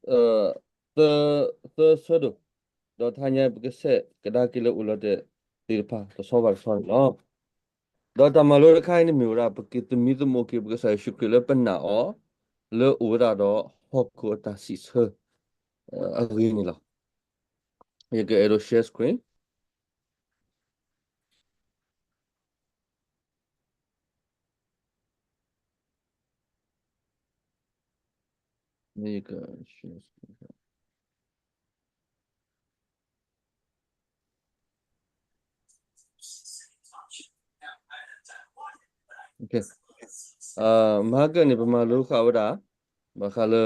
သၢဆၢဒိၣ်, ဒီးတဟါညါပကဆဲးကဒါက့ၤလၢအိၣ်လီၤတဲာ်သ့ၣ်တဖၣ်တဆီဘၣ်တဆီန့ၣ်လီၤ. ဒီးတၢ်မၤလိတခါအံၤန့ၣ်မ့ၢ်ဝဲဒၣ် ပကသမံသမိးက့ၤပကစၢ်ယ့ၣ်ၡူးခရံာ်လၢပနာ်အီၤ လၢအိၣ်ဝဲဒၣ်ဒီးဟီၣ်ခိၣ်အတၢ်စံးဆၢ အဂ့ၢ်န့ၣ်လီၤ. ယကအဲၣ်ဒိး share screen. မဟါကၢၣ်န့ၣ် ပမၤလိဃာ်ဝဲဒၣ် ဘၣ်ဃးလၢ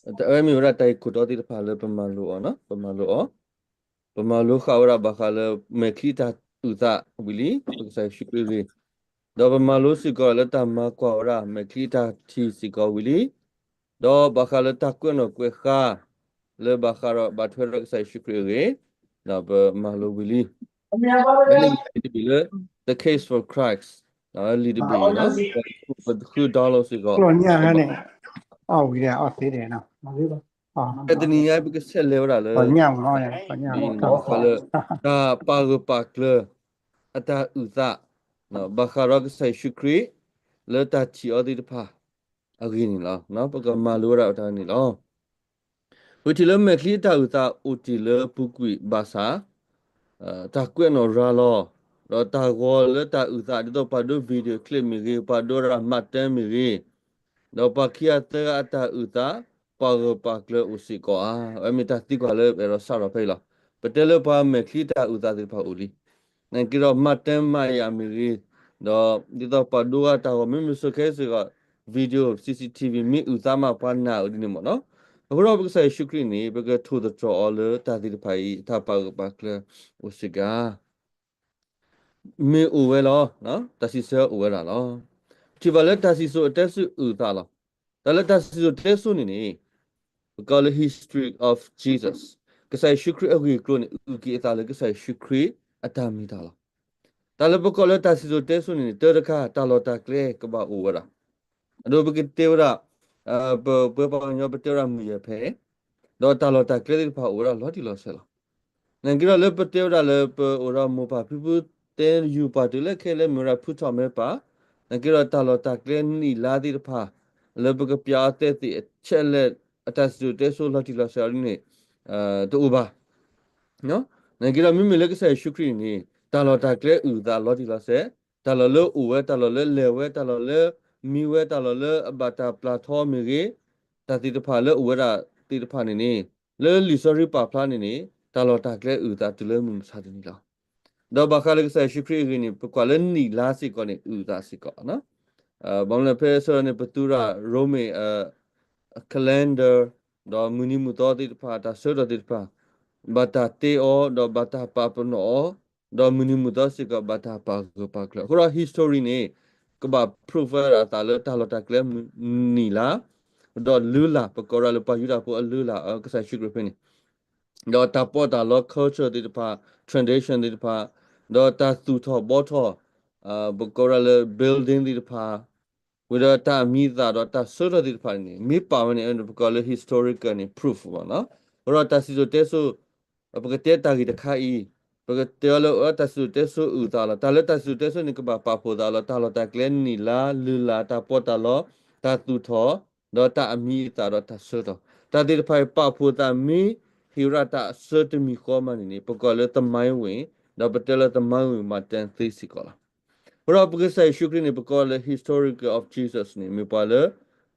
တၢ်အၢမ့ၢ်ဝဲဒၣ်တၢ်ဂ့ၢ်ခိၣ်တီသ့ၣ်တဖၣ်လၢပမၤလိအီၤ, ပမၤလိအီၤ, ပမၤလိဃာ်ဝဲဒၣ်ဘၣ်ဃးလၢ မဲာ်ချံအတၢ်အုၣ်သးဝံၤလံ ပကစၢ်ယ့ၣ်ၡူးခရံာ်အဂ့ၢ်, ဒီးပမၤလိစ့ၢ်ကီးလၢတၢ်မၤကွၢ်ဝဲဒၣ် မဲာ်ချံအတၢ်ထံၣ်စ့ၢ်ကီးဝံၤလံ, ဒီးဘၣ်ဃးလၢတၢ်ကွဲးနီၣ်ကွဲးဃါ လၢဘၣ်ဃးဒီးဘၣ်ထွဲဒီးကစၢ်ယ့ၣ်ၡူးခရံာ်အဂ့ၢ်, ဒီးပမၤလိဝံၤလံ. ဖဲန့ၣ်မ့ၢ်တဘ့ၣ်လၢ The Case for Christ လံာ်တဘ့ၣ်အံၤ, ပဃု download စ့ၢ်ကီး, ဖဲတနံၤညါပကဆဲးလဲၤဝဲဒၣ်လၢ ဘၣ်ဃးလၢ တၢ်ပာ်ဂၢၢ်ပာ်ကျၢၤ အတၢ်အုၣ်သး ဘၣ်ဃးဒီးကစၢ်ယ့ၣ်ၡူးခရံာ် လၢတၢ်ထံၣ်အီၤသ့ၣ်တဖၣ် အဂ့ၢ်န့ၣ်လီၤ. ပကမၤလိဝဲဒၣ်တၢ်န့ၣ်လီၤ. ပထံၣ်လၢမဲာ်ချံအတၢ်အုၣ်သးအိၣ်တ့ၢ်လၢပူၤကွံာ်ဘၣ်ဆၣ် တၢ်ကွဲးနီၣ်ရၤလီၤ, ဒီးတၢ်ဂီၤလၢတၢ်အုၣ်သး ဒ်သိးပှၤဒိ video clip မ့ၢ်ဂ့ၤ, ပှၤဒိဝဲဒၣ်မှတ်တမ်းမ့ၢ်ဂ့ၤ, ဒီးပှၤခံဂၤသၢဂၤအတၢ်အုၣ်သး ပာ်ဂၢၢ်ပာ်ကျၢၤအိၣ်စ့ၢ်ကီးဧါ. အဝဲမ့ၢ်တၢ်သံကွၢ်လၢပအဲၣ်ဒိးစးထီၣ်ဖဲအံၤလီၤ. ပတဲလၢပှၤမဲာ်ချံတၢ်အုၣ်သးသ့ၣ်တဖၣ်အိၣ်လံ. နာ်က့ဒီး မှတ်တမ်းမှတ်ရာ မ့ၢ်ဂ့ၤ, ဒီးဒ်သိးပှၤဒိဝဲတၢ်ဂီၤ မ့မ့ၢ်စိၤခဲစ့ၢ်ကီး video, C C T V မ့ၢ်အုၣ်သးမး ပှၤနာ်အီၤဒ်န့ၣ်မ့ၢ်နီၤ. အဃိဒီးပကစၢ်ယ့ၣ်ၡူးခရံာ်န့ၣ် ပကထိၣ်သတြီၤအီၤလၢတၢ်သ့ၣ်တဖၣ်အံၤ တၢ်ပာ်ဂၢၢ်ပာ်ကျၢၤအိၣ်စ့ၢ်ကီး မ့ၢ်အိၣ်ဝဲလီၤ, တၢ်စံးဆၢအိၣ်ဝဲဒၣ်လီၤ. ပထံၣ်ဘၣ်လၢတၢ်စံၣ်စိၤတဲစိၤအုၣ်သးလီၤ. တၢ်လၢတၢ်စံၣ်စိၤတဲစိၤန့ၣ်န့ၣ် ပကိးလၢ history of Jesus, ကစၢ်ယ့ၣ်ၡူးခရံာ်အဂ့ၢ်အကျိၤန့ၣ် အုၣ်က့ၤအသးလၢကစၢ်ယ့ၣ်ၡူးခရံာ်အတၢ်မ့ၢ်တၢ်တီလီၤ. တၢ်လၢပကိးလၢတၢ်စံၣ်စိၤတဲစိၤန့ၣ်န့ၣ် တၢတခါ တၢ်လီၢ်တၢ်ကျဲကဘၣ်အိၣ်ဝဲဒၣ် အဒိပကတဲဝဲဒၣ် ပပှၤကညီပတဲဝဲဒၣ်မုၢ်ယဲၢ်ဖဲ ဒီးတၢ်လီၢ်တၢ်ကျဲသ့ၣ်တဖၣ်အိၣ်ဝဲဒၣ်လီၤတံၢ်လီၤဆဲးလီၤ. နာ်က့ဒီးလၢပတဲဝဲဒၣ်လၢပအိၣ်ဒီးမိၢ်ပၢ်ဖံဖု တဲယူၤပာ်တုၤလၢခဲလၢာ်မ့ၢ်ဝဲဒၣ်ဖုထီၣ်မဲပၢ်, နာ်က့ဒီးတၢ်လီၢ်တၢ်ကျဲနံၣ်လါသ့ၣ်တဖၣ် လၢပကပျးအီၤသဲသ့ၣ်အချက်အလက် အတၢ်စံၣ်စိၤတဲစိၤလီၤတံၢ်လီၤဆဲးအီၤဒ်န့ၣ် တအိၣ်ဘၣ် နာ်က့ဒီးမ့မ့ၢ်လၢကစၢ်ယ့ၣ်ၡူးခရံာ်န့ၣ် တၢ်လီၢ်တၢ်ကျဲအုၣ်သးလီၤတံၢ်လီၤဆဲး, တၢ်လီၢ်လၢအိၣ်ဝဲ, တၢ်လီၢ်လၢလဲၤဝဲ, တၢ်လီၢ်လၢမံဝဲ, တၢ်လီၢ်လၢအဘၣ်တၢ်ပျၢ်ထီမ့ၢ်ဂ့ၤ, တၢ်သ့ၣ်တဖၣ်လၢအိၣ်ဝဲဒၣ်သ့ၣ်တဖၣ်န့ၣ်န့ၣ် လၢလံာ်စီဆှံပာ်ဖျါန့ၣ်န့ၣ် တၢ်လီၢ်တၢ်ကျဲအုၣ်သးတုၤလၢမုၢ်မဆါတနံၤလီၤ. ဒီးဘၣ်ဃးလၢကစၢ်ယ့ၣ်ၡူးခရံာ်အဂ့ၢ်န့ၣ် ပကွၢ်လၢနံၣ်လါစ့ၢ်ကီးန့ၣ် အုၣ်သးစ့ၢ်ကီး ဘၣ်မနုၤလဲၣ် ဖဲဆၢကတီၢ်န့ၣ် ပသူဝဲဒၣ် ရိမ့ၤ calendar ဒီးမုၢ်နံၤမုၢ်သီသ့ၣ်တဖၣ် တၢ်ဆၢကတီၢ်သ့ၣ်တဖၣ် ဘၣ်တၢ်တ့အီၤ ဒီးဘၣ်တၢ်ပာ်ပနီၣ်အီၤ, ဒီးမုၢ်နံၤမုၢ်သီစ့ၢ်ကီး ဘၣ်တၢ်ပာ်ဂၢၢ်ပာ်ကျၢၤ. အဃိဒီး history န့ၣ် ကဘၣ် prove ဝဲဒၣ်အသးလၢတၢ်လီၢ်တၢ်ကျဲနံၣ်လါ ဒီးလုၢ်လၢ် ပကိးဝဲဒၣ်လၢပှၤယူဒၤဖိအလုၢ်လၢ် ကစၢ်ယ့ၣ်ၡူးခရံာ်ဖဲန့ၣ် ဒီးတၢ်ပီးတၢ်လီ culture သ့ၣ်တဖၣ်, tradition သ့ၣ်တဖၣ်, ဒီးတၢ်သူၣ်ထီၣ်ဘှီထီၣ် ပကိးဝဲဒၣ်လၢ building သ့ၣ်တဖၣ်, ဝံၤဒီးတၢ်အမံၤအသၣ်ဒီးတၢ်ဆၢကတီၢ်သ့ၣ်တဖၣ်န့ၣ် မ့ၢ်ပာ်ဝဲန့ၣ် ပကိးလၢ historical န့ၣ် proof ဘၣ်နီၤ. အဃိဒီးတၢ်စံၣ်စိၤတဲစိၤ ပကတဲတၢ်ဂ့ၢ်တခါအံၤ, ပကတဲအီၤလၢတၢ်စံၣ်စိၤတဲစိၤအုၣ်သးလီၤ. တၢ်လၢတၢ်စံၣ်စိၤတဲစိၤန့ၣ် ကဘၣ်ပာ်ဖှိၣ်သးလီၤ. တၢ်လီၢ်တၢ်ကျဲနံၣ်လါလုၢ်လၢ် တၢ်ပီးတၢ်လီ တၢ်သူၣ်ထီၣ် ဒီးတၢ်အမံၤအသၣ်ဒီးတၢ်ဆၢကတီၢ် တၢ်သ့ၣ်တဖၣ်အံၤ ပာ်ဖှိၣ်သးမ့ၢ်ဟ့ၣ်ဝဲဒၣ်တၢ်အဆၢတမံၤဃီမးန့ၣ်န့ၣ် ပကိးလၢသမိုင်းဝင်, ဒီးပတဲလၢသမိုင်းဝင်မှတ်တမ်းသ့စ့ၢ်ကီးလီၤ. အဃိဒီးပကစၢ်ယ့ၣ်ၡူးခရံာ်န့ၣ် ပကိးလၢ historical of Jesus န့ၣ် မ့ၢ်ပှၤလၢ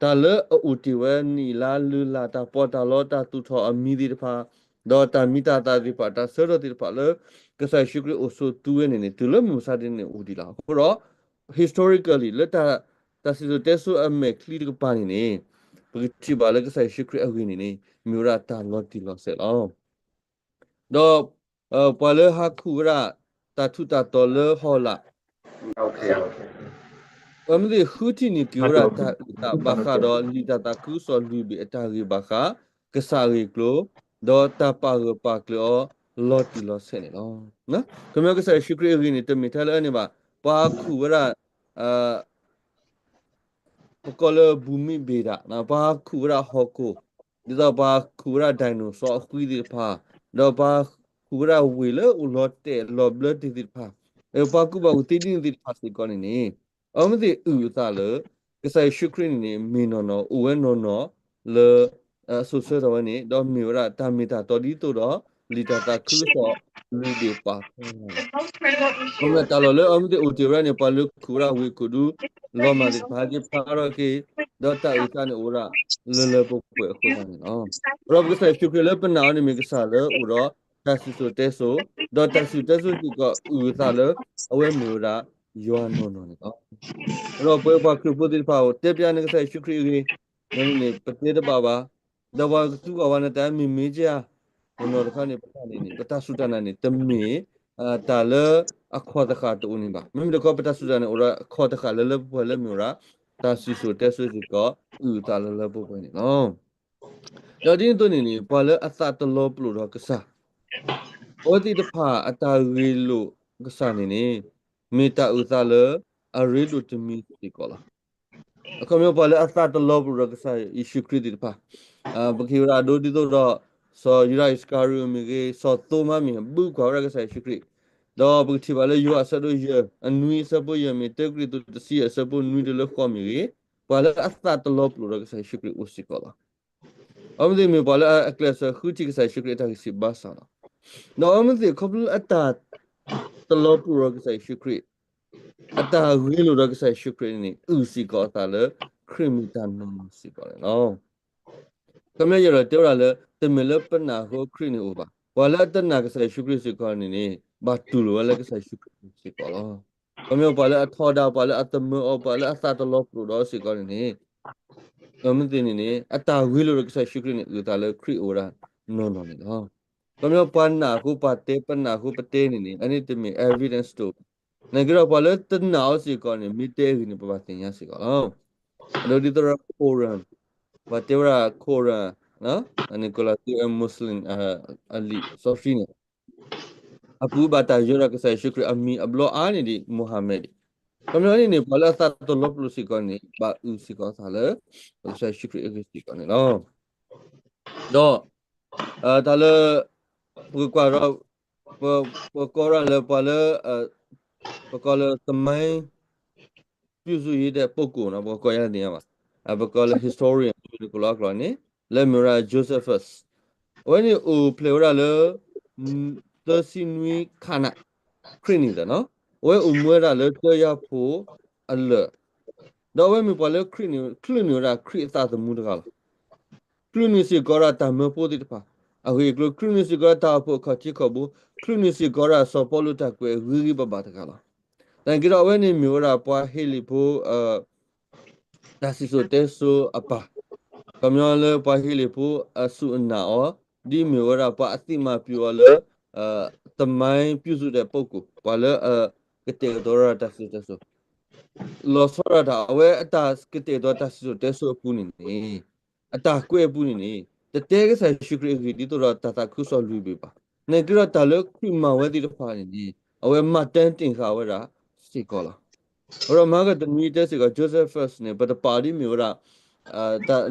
တၢ်လၢအအိၣ်တ့ၢ်ဝဲနံၣ်လါလုၢ်လၢ် တၢ်ပီးတၢ်လီ တၢ်သူၣ်ထီၣ်အမံၤသ့ၣ်တဖၣ်, ဒီးတၢ်မံၤတၢ်သၣ်သ့ၣ်တဖၣ် တၢ်ဆၢကတီၢ်သ့ၣ်တဖၣ်လၢ ကစၢ်ယ့ၣ်ၡူးခရံာ်အိၣ်ဆိးသူဝဲန့ၣ်န့ၣ် တုၤလၢမုၢ်မဆါတနံၤန့ၣ်အိၣ်ဒံးလီၤ. အဃိဒီး historically လၢတၢ် တၢ်စံၣ်စိၤတဲစိၤအမဲာ်ချံတကပၤန့ၣ်န့ၣ် ပကထံၣ်ဘၣ်လၢကစၢ်ယ့ၣ်ၡူးခရံာ်အဂ့ၢ်န့ၣ်န့ၣ် မ့ၢ်ဝဲဒၣ်တၢ်လီၤတံၢ်လီၤဆဲးလီၤ. ဒီး ပှၤလၢဟးခူၣ်ဝဲဒၣ် တၢ်ထူးတၢ်တီၤလၢဟီၣ်လာ် အဝဲမ့ၢ်သ့ၣ်ဃုထံၣ်န့ၢ်က့ၤဝဲဒၣ်တၢ်အုၣ်သးဘၣ်ဃးဒီးလံာ်တၢ်သးခုကစီၣ်လွံၢ်ဘ့ၣ်အတၢ်ဂ့ၢ်ဘၣ်ဃး ကစၢ်အဂ့ၢ်အကျိၤ, ဒီးတၢ်ပာ်ဂၢၢ်ပာ်ကျၢၤအီၤ လီၤတံၢ်လီၤဆဲးန့ၣ်လီၤ. ခီပညီကစၢ်ယ့ၣ်ၡူးခရံာ်အဂ့ၢ်န့ၣ် တမ့ၢ်ထဲလၢအန့ၣ်ဘၣ်, ပှၤဟးခူၣ်ဝဲဒၣ် ပကိးလၢဘူမိဗေဒာ ပှၤခူၣ်ဝဲဒၣ်ဟီၣ်ခိၣ်, ဒ်သိးပှၤခူၣ်ဝဲဒၣ် dinosaur အဃံသ့ၣ်တဖၣ်, ဒီးပှၤခူၣ်ဝဲဒၣ်ဝ့ၢ်လၢအိၣ်လီၤတဲာ်လီၤဘျၢတ့ၢ်သ့ၣ်တဖၣ်, ပှၤကူၣ်ဘၣ်ကူၣ်သ့ဒ်န့ၣ်သ့ၣ်တဖၣ်စ့ၢ်ကီးန့ၣ်န့ၣ်, အဝဲသ့ၣ်အုၣ်အသးလၢ ကစၢ်ယ့ၣ်ၡူးခရံာ်န့ၣ်န့ၣ် မ့ၢ်နီၢ်နီၢ်အိၣ်ဝဲနီၢ်နီၢ်လၢ အစိာ်ဆှၢထီၣ်ဝဲန့ၣ် ဒီးမ့ၢ်ဝဲဒၣ်တၢ်မ့ၢ်တၢ်တီဒ်သိးဒီး လံာ်တၢ်သးခုကစီၣ်လွံၢ်ဘ့ၣ်ပာ်ဖျါဝဲန့ၣ်လီၤ. အဃိန့ၣ်တၢ်လီၢ်လၢအဝဲသ့ၣ်အိၣ်တ့ၢ်ဝဲဒၣ်န့ၣ် ပှၤလၢခူၣ်ဝဲဒၣ်ဝ့ၢ်ခိၣ်ဒူ လီၤမၢ်သ့ၣ်တဖၣ် ဟဲက့ၤဖျါထီၣ်က့ၤ, ဒီးတၢ်အုၣ်သးန့ၣ်အိၣ်ဝဲဒၣ်လၢလၢပှဲၤပှဲၤအဃိသတးန့ၣ်လီၤ. ဒီးပကစၢ်ယ့ၣ်ၡူးခရံာ်လၢပနာ်အီၤန့ၣ်မ့ၢ်ကစၢ်လၢအိၣ်ဒီးတၢ်စံၣ်စိၤတဲစိၤ, ဒီးတၢ်စံၣ်စိၤတဲစိၤစ့ၢ်ကီးအုၣ်အသးလၢအဝဲမ့ၢ်ဝဲဒၣ်ယွၤနီၢ်နီၢ်န့ၣ်လီၤ. ဒီးပဝဲပှၤခရံာ်ဖိသ့ၣ်တဖၣ်အိၣ် တဲပျးန့ၢ်ကစၢ်ယ့ၣ်ၡူးခရံာ်အဂ့ၢ် န့ၣ်န့ၣ် ပတဲတဘၣ်ဘၣ်, ဒီးပှၤကသူအီၤဝဲန့ၣ်တၢ်မ့ၢ်မ့ၢ်ကယၤ, နီၢ်နီၢ်တခါန့ၣ် ပတၢ်န့ၣ်န့ၣ် ပတၢ်စူၢ်တၢ်နာ်န့ၣ် တမ့ၢ် တၢ်လၢအခီၣ်တဃာ်တအိၣ်န့ၣ်ဘၣ်. မ့မ့ၢ်တခီ ပတၢ်စူၢ်တၢ်နာ်န့ၣ် အိၣ်ဒီးအခီၣ်တဃာ်လၢလၢပှဲၤပှဲၤလၢမ့ၢ်ဝဲဒၣ် တၢ်စံၣ်စိၤတဲစိၤစ့ၢ်ကီး အုၣ်အသးလၢလၢပှဲၤပှဲၤန့ၣ်လီၤ. ဒီးဒ်န့ၣ်အသိးန့ၣ်န့ၣ် ပှၤလၢအသးတလီၤပလိာ်ဒီးကစၢ် အဝဲသ့ၣ်တဖၣ်အတၢ်ဂ့ၢ်လိာ်ကစၢ်န့ၣ်န့ၣ် မ့ၢ်တၢ်အုၣ်သးလၢအရ့ဒိၣ်တမံၤစ့ၢ်ကီးလီၤ. အခီပညီ ပှၤလၢအသးတလီၤပလိာ်ဒီးကစၢ်ယ့ၣ်ၡူးခရံာ်သ့ၣ်တဖၣ်, ပကဟ့ၣ်ဝဲဒၣ်အဒိဒ်သိးဒီး စီၤယူဒၤအံၣ်စကၤရံၤအိၣ်မ့ၢ်ဂ့ၤ, စီၤသိမါမ့ၢ်ဂ့ၤ ဘုကွၢ်ဝဲဒၣ်ကစၢ်ယ့ၣ်ၡူးခရံာ်, ဒီးပကထံၣ်ဘၣ်လၢယိၤဟၣ်အဆၢဒိၣ်ယဲၢ် အနွံအဆၢဖိယဲၢ်မ့ၢ် တၢကရံၣ်သူးတဆံယဲၢ်အဆၢဖိနွံတုၤလၢဃိးမ့ၢ်ဂ့ၤ, ပှၤလၢအသးတလီၤပလိာ်ဒီးကစၢ်ယ့ၣ်ၡူးခရံာ်အိၣ်စ့ၢ်ကီးလီၤ. အဝဲသ့ၣ်မ့ၢ်ပှၤလၢအကျဲးစၢးဃုထံၣ်ကစၢ်ယ့ၣ်ၡူးခရံာ်အတၢ်ဂံၢ်စၢ်ဘါစၢ်လီၤ. ဒီးအဝဲသ့ၣ်ခီဖျိလၢအတၢ် တလီၤပလိာ်ဒီးကစၢ်ယ့ၣ်ၡူးခရံာ်, အတၢ်ဂ့ၢ်လိာ်ဒီးကစၢ်ယ့ၣ်ၡူးခရံာ်န့ၣ် အုၣ်စ့ၢ်ကီးအသးလၢ ခရံာ်မ့ၢ်တၢ်နီၢ်နီၢ်စ့ၢ်ကီးန့ၣ်လီၤ. ခီပညီယအဲၣ်ဒိးတဲဝဲဒၣ်လၢ တမ့ၢ်လၢပနာ်အဃိခရံာ်န့ၣ်အိၣ်ဘၣ်. ပှၤလၢအတနာ်ကစၢ်ယ့ၣ်ၡူးခရံာ်စ့ၢ်ကီးန့ၣ်န့ၣ် ဘၣ်တူၢ်လိာ်ဝဲလၢကစၢ်ယ့ၣ်ၡူးခရံာ်စ့ၢ်ကီးလီၤ. ခီပညီပှၤလၢအထီဒါ ပှၤလၢအသမၢအီၤ ပှၤလၢအသးတလီၤပလိာ်ဒီးစ့ၢ်ကီးန့ၣ်န့ၣ် အဝဲသ့ၣ်န့ၣ်န့ၣ် အတၢ်ဂ့ၢ်လိာ်ဒီးကစၢ်ယ့ၣ်ၡူးခရံာ်န့ၣ် အုၣ်သးလၢခရံာ်အိၣ်ဝဲဒၣ်နီၢ်နီၢ်န့ၣ်လီၤ. ခီပညီပှၤနာ်အဃိပှၤတဲ ပနာ်အဃိပတဲန့ၣ်န့ၣ် အန့ၣ်တမ့ၢ် evidence တအိၣ်ဘၣ်. နာ်က့ဒီးပှၤလၢတနာ်အီၤစ့ၢ်ကီးန့ၣ် မ့ၢ်တဲအဂ့ၢ်န့ၣ် ပဘၣ်သ့ၣ်ညါစ့ၢ်ကီးလီၤ. အဒိဒ်သိးဒီး Quran, ပှၤတဲဝဲဒၣ် Quran, အန့ၣ်ကိးလီၤသု Muslim အလံာ်စီဆှံန့ၣ် အပူၤဘၣ်တၢ်ယၢၤဒီးကစၢ်ယ့ၣ်ၡူးခရံာ်အမံၤအဘျီအါန့ၢ်ဒံး Muhammad ဒံး. ခီပညီန့ၣ်န့ၣ် ပှၤလၢအသးတလီၤပလိာ်စ့ၢ်ကီးန့ၣ် ဘၣ်အုၣ်စ့ၢ်ကီးအသးလၢ ကစၢ်ယ့ၣ်ၡူးခရံာ်အဂ့ၢ်စ့ၢ်ကီးန့ၣ်လီၤ. ဒီး တၢ်လၢ ပကကွၢ်ဒီး ပ ပကိးဒၣ်လၢပှၤလၢ ပကိးလၢ သမိုင်း ပြုစုရေးတဲ့ပုဂ္ဂိုလ် ပကိးယါန့ၣ်ဘၣ်, ပကိးလၢ historian ကိးလီၤအကျိာ်န့ၣ် လၢမ့ၢ်ဝဲဒၣ် Josephus အဝဲန့ၣ်အိၣ်ဖျဲၣ်ဝဲဒၣ်လၢ သၢဆံနွံခါနး ခရံာ်နံၣ်သနီၤ, အဝဲအိၣ်မူဝဲဒၣ်လၢတၢယၤဖိအလၢာ်, ဒီးအဝဲမ့ၢ်ပှၤလၢခရံာ်န့ၣ် ချုးန့ၢ်ဝဲဒၣ်ခရံာ်အသးသမူတဂၤလီၤ. ချုးန့ၢ်စ့ၢ်ကီးဒၣ်တၢ်မၢဖိသ့ၣ်တဖၣ် အဂ့ၢ်အကျိၤ, ချုးန့ၢ်စ့ၢ်ကီးဒၣ်တၢ်အိၣ်ဖှိၣ်အခီၣ်ထံးခီၣ်ဘိ, ချုးန့ၢ်စ့ၢ်ကီးဒၣ်စီၤပီလူးတၢ်ကွဲးဂ့ၤဂ့ၤဘၣ်ဘၣ်တဂၤလီၤ. သနာ်က့ဒီးအဝဲန့ၣ်မ့ၢ်ဝဲဒၣ်ပှၤဟ့လ့ၣ်ဖိ တၢ်စံၣ်စိၤတဲစိၤအပၢ်, ခီပညီလၢပှၤဟ့လ့ၣ်ဖိအစူၢ်အနာ်အီၤ, ဒ်မ့ၢ်ဝဲဒၣ်ပှၤအသိၣ်မၤပျီၤအီၤလၢ သမိုင်းပြုစုတဲ့ပုဂ္ဂိုလ် ပှၤလၢအကတဲာ်ကတီၤဝဲဒၣ်တၢ်စံၣ်စိၤတဲစိၤ လီၤဆီဒၣ်တၢ် အဝဲအတၢ်ကတဲာ်ကတီၤတၢ်စံၣ်စိၤတဲစိၤအပူၤန့ၣ်န့ၣ် အတၢ်ကွဲးအပူၤန့ၣ်န့ၣ် တတဲကစၢ်ယ့ၣ်ၡူးခရံာ်အဂ့ၢ်ဒ်သိးဒီးတၢ်သးခုကစီၣ်လွံၢ်ဘ့ၣ်ဘၣ်. သနာ်က့ဒီးတၢ်လၢခရံာ်မၤဝဲသ့ၣ်တဖၣ်န့ၣ်န့ၣ် အဝဲမၤတၢ်တ့ၢ်ဃာ်ဝဲဒၣ်စ့ၢ်ကီးလီၤ. အဃိဒီးမၤကတနွံတဲစ့ၢ်ကီး Josephus န့ၣ် ပတပာ်ဒ်မ့ၢ်ဝဲဒၣ် တၢ်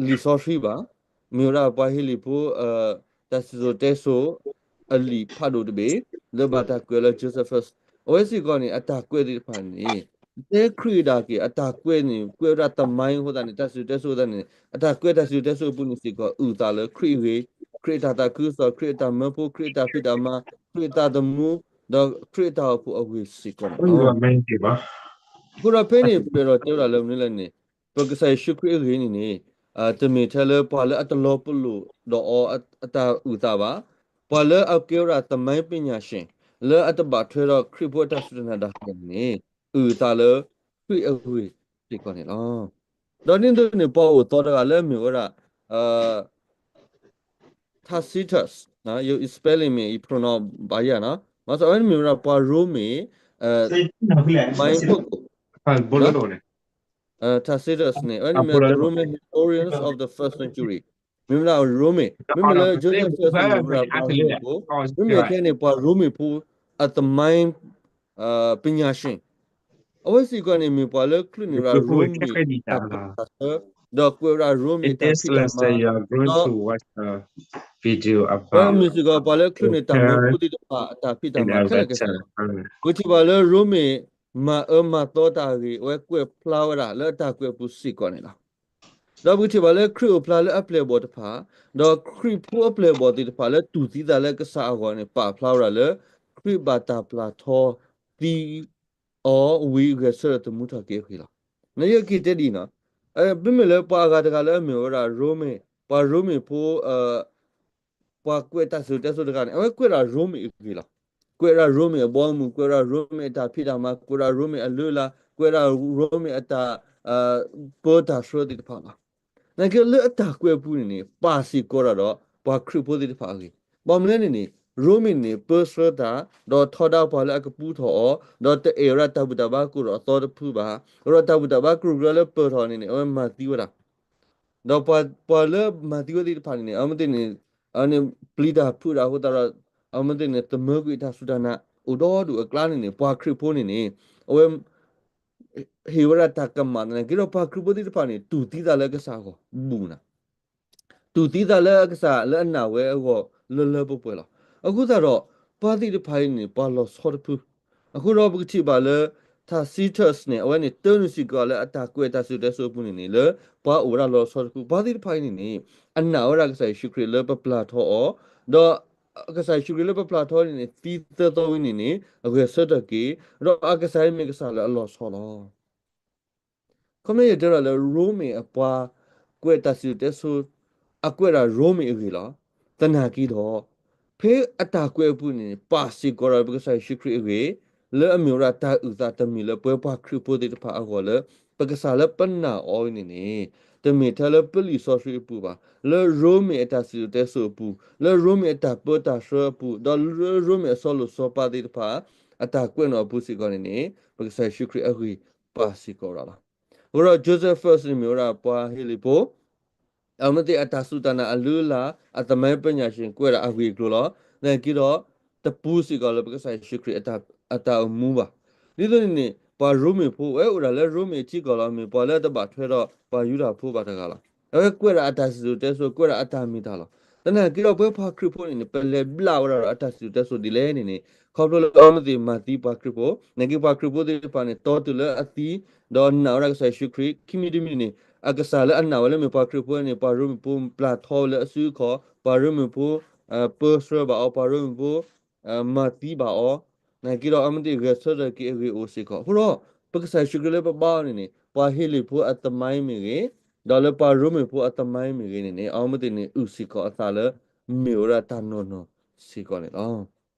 လံာ်စီဆှံဘၣ်, မ့ၢ်ဝဲဒၣ်ပှၤဟ့လ့ၣ်ဖိ တၢ်စံၣ်စိၤတဲစိၤ အလံာ်ဖးဒိၣ်တဘ့ၣ် လၢဘၣ်တၢ်ကွဲးလၢ Josephus အဝဲစ့ၢ်ကီးန့ၣ် အတၢ်ကွဲးသ့ၣ်တဖၣ်န့ၣ် တဲခရံာ်ဒၣ်က့ၤ အတၢ်ကွဲးန့ၣ် ကွဲးဝဲဒၣ်သမိုင်းအဃိသတးန့ၣ် တၢ်စံၣ်စိၤတဲစိၤအဃိသတးန့ၣ် အတၢ်ကွဲးတၢ်စံၣ်စိၤတဲစိၤအပူၤန့ၣ်စ့ၢ်ကီး အုၣ်သးလၢခရံာ်အဂ့ၢ်, ခရံာ်အတၢ်သးခုကစီၣ်, ခရံာ်အတၢ်မၢဖိ, ခရံာ်အတၢ်ဖံးတၢ်မၤ, ခရံာ်အသးသမူ, ဒီးခရံာ်အတၢ်အိၣ်ဖှိၣ်အဂ့ၢ်စ့ၢ်ကီးန့ၣ်လီၤ. အဃိဒီးဖဲန့ၣ် ပအဲၣ်ဒိးတဲဝဲဒၣ်လၢမနုၤလဲၣ်န့ၣ် ပကစၢ်ယ့ၣ်ၡူးခရံာ်အဂ့ၢ်န့ၣ်န့ၣ် တမ့ၢ်ထဲလၢပှၤလၢအတလီၤပလိာ်ဒီးအီၤအတၢ်အုၣ်သးဘၣ်, ပှၤလၢအကဲဝဲဒၣ် သမိုင်းပညာရှင် လၢအတဘၣ်ထွဲဒီးခရံာ်ဖိအတၢ်စူၢ်တၢ်နာ်ဒၣ်လဲာ်န့ၣ် အုၣ်သးလၢခရံာ်အဂ့ၢ်စ့ၢ်ကီးန့ၣ်လီၤ. ဒီးဒ်န့ၣ်အသိးန့ၣ် ပှၤအိၣ်သီတဂၤလၢအမ့ၢ်ဝဲဒၣ် Tacitus, ယ spelling မ့ၢ် ယ pronounce ဘၣ်ယၤနီၤ, ဘၣ်ဆၣ်အဝဲန့ၣ်မ့ၢ်ဝဲဒၣ်ပှၤရိမ့ၤ သမိုင်းပုဂ္ဂိုလ် Tacitus န့ၣ် အဝဲန့ၣ်မ့ၢ်ဝဲဒၣ် the Roman historians of the first century, မ့မ့ၢ်လၢရိမ့ၤ, မ့မ့ၢ်လၢ Josephus န့ၣ်မ့ၢ်ဝဲဒၣ်ပှၤရိမ့ၤဖိ, မ့မ့ၢ်ခဲန့ၣ် ပှၤရိမ့ၤဖိ အ သမိုင်း ပညာရှင် အဝဲစ့ၢ်ကီးန့ၣ် မ့ၢ်ပှၤလၢချုးန့ၢ်ဝဲဒၣ်ရိမ့ၤတၢ်ပၢတၢ်ဆှၢ, ဒီးကွဲးဝဲဒၣ်ရိမ့ၤအတၢ်ဖံးတၢ်မၤ, ဒီး အဝဲမ့ၢ်စ့ၢ်ကီးပှၤလၢချုးန့ၢ်တၢ်မၢဖိသ့ၣ်တဖၣ်အတၢ်ဖံးတၢ်မၤခဲလၢာ်ခဲဆ့လီၤ. ပထံၣ်ဘၣ်လၢရိမ့ၤမၤအၢမၤသီတၢ်အဂ့ၢ် အဝဲကွဲးဖျါဝဲဒၣ်လၢအတၢ်ကွဲးအပူၤစ့ၢ်ကီးန့ၣ်လီၤ. ဒီးပကထံၣ်ဘၣ်လၢခရံာ်အိၣ်ဖျါလၢအပျဲၢ်အဘီၣ်တဖၣ်, ဒီးခရံာ်ဖိအပျဲၢ်အဘီၣ်သ့ၣ်တဖၣ်လၢတူၢ်သံသးလၢကစၢ်အဂီၢ်န့ၣ် ပာ်ဖျါဝဲဒၣ်လၢ ခရံာ်ဘၣ်တၢ်ပျၢ်ထီသံ အီၤဝံၤဂဲၤဆၢထၢၣ်သမူထီၣ်က့ၤအဂ့ၢ်လီၤ. နယက့ၤတဲဒ်အံၤနီၤ, မ့မ့ၢ်လၢပှၤအဂၤတဂၤလၢအမ့ၢ်ဝဲဒၣ်ရိမ့ၤ, ပှၤရိမ့ၤဖိ ပှၤကွဲးတၢ်စံၣ်စိၤတဲစိၤတဂၤန့ၣ် အဝဲကွဲးဒၣ်ရိမ့ၤအဂ့ၢ်လီၤ. ကွဲးဒၣ်ရိမ့ၤအဘီအမုၢ်, ကွဲးဒၣ်ရိမ့ၤအတၢ်ဖံးတၢ်မၤ, ကွဲးဒၣ်ရိမ့ၤအတၢ်ဖံးတၢ်မၤ, ကွဲးဒၣ်ရိမ့ၤအတၢ် ပၢတၢ်ဆှၢသ့ၣ်တဖၣ်လီၤ. နာ်က့လၢအတၢ်ကွဲးအပူၤန့ၣ်န့ၣ် ပာ်စ့ၢ်ကီးဒၣ်ဒီးပှၤခရံာ်ဖိသ့ၣ်တဖၣ်အဂ့ၢ်, ဘၣ်မနုၤလဲၣ်န့ၣ်န့ၣ် ရိမ့ၤန့ၣ် ပၢဆှၢတၢ်, ဒီးထီဒါပှၤလၢအကပူၤထီၣ်အီၤ, ဒီးတအဲၣ်ဝဲဒၣ်တၢ်ဘူၣ်တၢ်ဘါကရူၢ်ဒီးအသီတဖုဘၣ်, ဒီးတၢ်ဘူၣ်တၢ်ဘါကရူၢ်ကရၢလၢပၢၢ်ထီၣ်န့ၣ်န့ၣ် အဝဲမၤသံဝဲဒၣ် ဒီးပှၤလၢမၤသံဝဲသ့ၣ်တဖၣ်န့ၣ်န့ၣ် အဝဲသ့ၣ်န့ၣ် ပျံၤတၢ်ဖုးတၢ်အဃိသတးဒီး အဝဲသ့ၣ်န့ၣ် သမၢကွံာ်တၢ်စူၢ်တၢ်နာ်အိၣ်ဒီဒူၣ်အကျါန့ၣ်န့ၣ် ပှၤခရံာ်ဖိန့ၣ်န့ၣ် အဝဲ ဟ့ၣ်ဝဲဒၣ်တၢ်ကမၣ်သနာ်က့ဒီး ပှၤခရံာ်ဖိသ့ၣ်တဖၣ်န့ၣ် တူၢ်သံသးလၢကစၢ်အဂီၢ်ဘူးနၤ, တူၢ်သံသးလၢအကစၢ်လၢအနာ်ဝဲအဂီၢ်လၢလၢပှဲၤပှဲၤလီၤ. အဃိသတးဒီး ပှၤသ့ၣ်တဖၣ်အံၤန့ၣ် ပှၤလီၤဆီတဖု, အဃိဒီးပကထံၣ်ဘၣ်လၢ Tacitus န့ၣ် အဝဲန့ၣ် တၢနုာ်စ့ၢ်ကီးလၢအတၢ်ကွဲးတၢ်စံၣ်စိၤတဲစိၤအပူၤန့ၣ်န့ၣ် လၢပှၤအိၣ်ဝဲဒၣ်လီၤဆီတဖု ပှၤသ့ၣ်တဖၣ်အံၤန့ၣ်န့ၣ် အနာ်ဝဲဒၣ်ကစၢ်ယ့ၣ်ၡူးခရံာ်လၢပပျၢ်ထီအီၤ, ဒီးကစၢ်ယ့ၣ်ၡူးခရံာ်လၢပပျၢ်ထီန့ၣ်န့ၣ် သံသၢသီဝံၤန့ၣ်န့ၣ် အဂဲၤဆၢထၢၣ်က့ၤ, ဒီးအကစၢ်အံၤမ့ၢ်ကစၢ်လၢအလီၤဆီလီၤ. ခီမ့ၢ်ယတဲဒၣ်လၢ ရိမ့ၤအပှၤ ကွဲးတၢ်စံၣ်စိၤတဲစိၤ အကွဲးဒၣ်ရိမ့ၤအဂ့ၢ်လီၤ. သနာ်က့ဒီး ဖဲအတၢ်ကွဲးအပူၤန့ၣ် ပာ်စ့ၢ်ကီးဒီးပကစၢ်ယ့ၣ်ၡူးခရံာ်အဂ့ၢ် လၢအမ့ၢ်ဝဲဒၣ်တၢ်အုၣ်သးတမံၤလၢပဝဲပှၤခရံာ်ဖိသ့ၣ်တဖၣ်အဂီၢ်လၢ ပကစၢ်လၢပနာ်အီၤအံၤန့ၣ်န့ၣ် တမ့ၢ်ထဲလၢပလံာ်စီဆှံအပူၤဘၣ်, လၢရိမ့ၤအတၢ်စံၣ်စိၤတဲစိၤအပူၤ, လၢရိမ့ၤအတၢ်ပၢတၢ်ဆှၢအပူၤ, ဒီးလၢရိမ့ၤအစီၤလိၤစီၤပၤသ့ၣ်တဖၣ် အတၢ်ကွဲးနီၣ်အပူၤစ့ၢ်ကီးန့ၣ်န့ၣ် ပကစၢ်ယ့ၣ်ၡူးခရံာ်အဂ့ၢ်ပာ်စ့ၢ်ကီးဝဲဒၣ်လီၤ. အဃိဒီး Josephus န့ၣ်မ့ၢ်ဝဲဒၣ်ပှၤဟ့လ့ၣ်ဖိ အဝဲသ့ၣ်အတၢ်စူၢ်တၢ်နာ်အလုၢ်အလၢ် အသမိုင်းပညာရှင် ကွဲးဒၣ်အဂ့ၢ်အကျိၤလီၤ. သနာ်က့ဒီး တပူၤစ့ၢ်ကီးလၢပကစၢ်ယ့ၣ်ၡူးခရံာ်အတၢ်အိၣ်မူဘၣ်. ဒ်သိးန့ၣ်န့ၣ် ပှၤရိမ့ၤဖိ အဝဲအိၣ်ဒၣ်လၢရိမ့ၤအထံကီၢ်လီၤ. မ့ၢ်ပှၤလၢအတဘၣ်ထွဲဒီးပှၤယူဒၤဖိဘၣ်တဂၤလီၤ. အဝဲကွဲးဒၣ်အတၢ်စံၣ်စိၤတဲစိၤ ကွဲးဒၣ်အတၢ်မ့ၢ်တၢ်လီၤ. သနာ်က့ဒီးပဝဲပှၤခရံာ်ဖိန့ၣ်န့ၣ် ပလဲၤဘျးဝဲဒၣ်ဒီးအတၢ်စံၣ်စိၤတဲစိၤဒ်လဲၣ်န့ၣ်န့ၣ် ခီဖျိလၢအဝဲသ့ၣ်မၤသံပှၤခရံာ်ဖိ, သနာ်က့ပှၤခရံာ်ဖိသ့ၣ်တဖၣ်န့ၣ် တီတုၤလၢအသံ ဒီးနာ်ဝဲဒၣ်ကစၢ်ယ့ၣ်ၡူးခရံာ်, ခံမံၤတမံၤန့ၣ် အကစၢ်လၢအနာ်ဝဲလၢမ့ၢ်ပှၤခရံာ်ဖိန့ၣ် ပှၤရိမ့ၤဖိပျၢ်ထီဝဲလၢအစုအခီၣ်, ပှၤရိမ့ၤဖိ ပၢဆှၢဘၣ်အီၤ, ပှၤရိမ့ၤဖိ မၤသံဘၣ်အီၤ, သနာ်က့ဒီးအဝဲသ့ၣ်ဂဲၤဆၢထၢၣ်က့ၤအဂ့ၢ်အိၣ်စ့ၢ်ကီး. အဃိဒီး ပကစၢ်ယ့ၣ်ၡူးခရံာ်လၢပဘါအီၤန့ၣ်န့ၣ် ပှၤဟ့လ့ၣ်ဖိအသမိုင်းမ့ၢ်ဂ့ၤ, ဒီးလၢပှၤရိမ့ၤဖိအသမိုင်းမ့ၢ်ဂ့ၤန့ၣ်န့ၣ် အဝဲသ့ၣ်န့ၣ် အုၣ်စ့ၢ်ကီးအသးလၢ မ့ၢ်ဝဲဒၣ်တၢ်နီၢ်နီၢ်စ့ၢ်ကီးန့ၣ်လီၤ.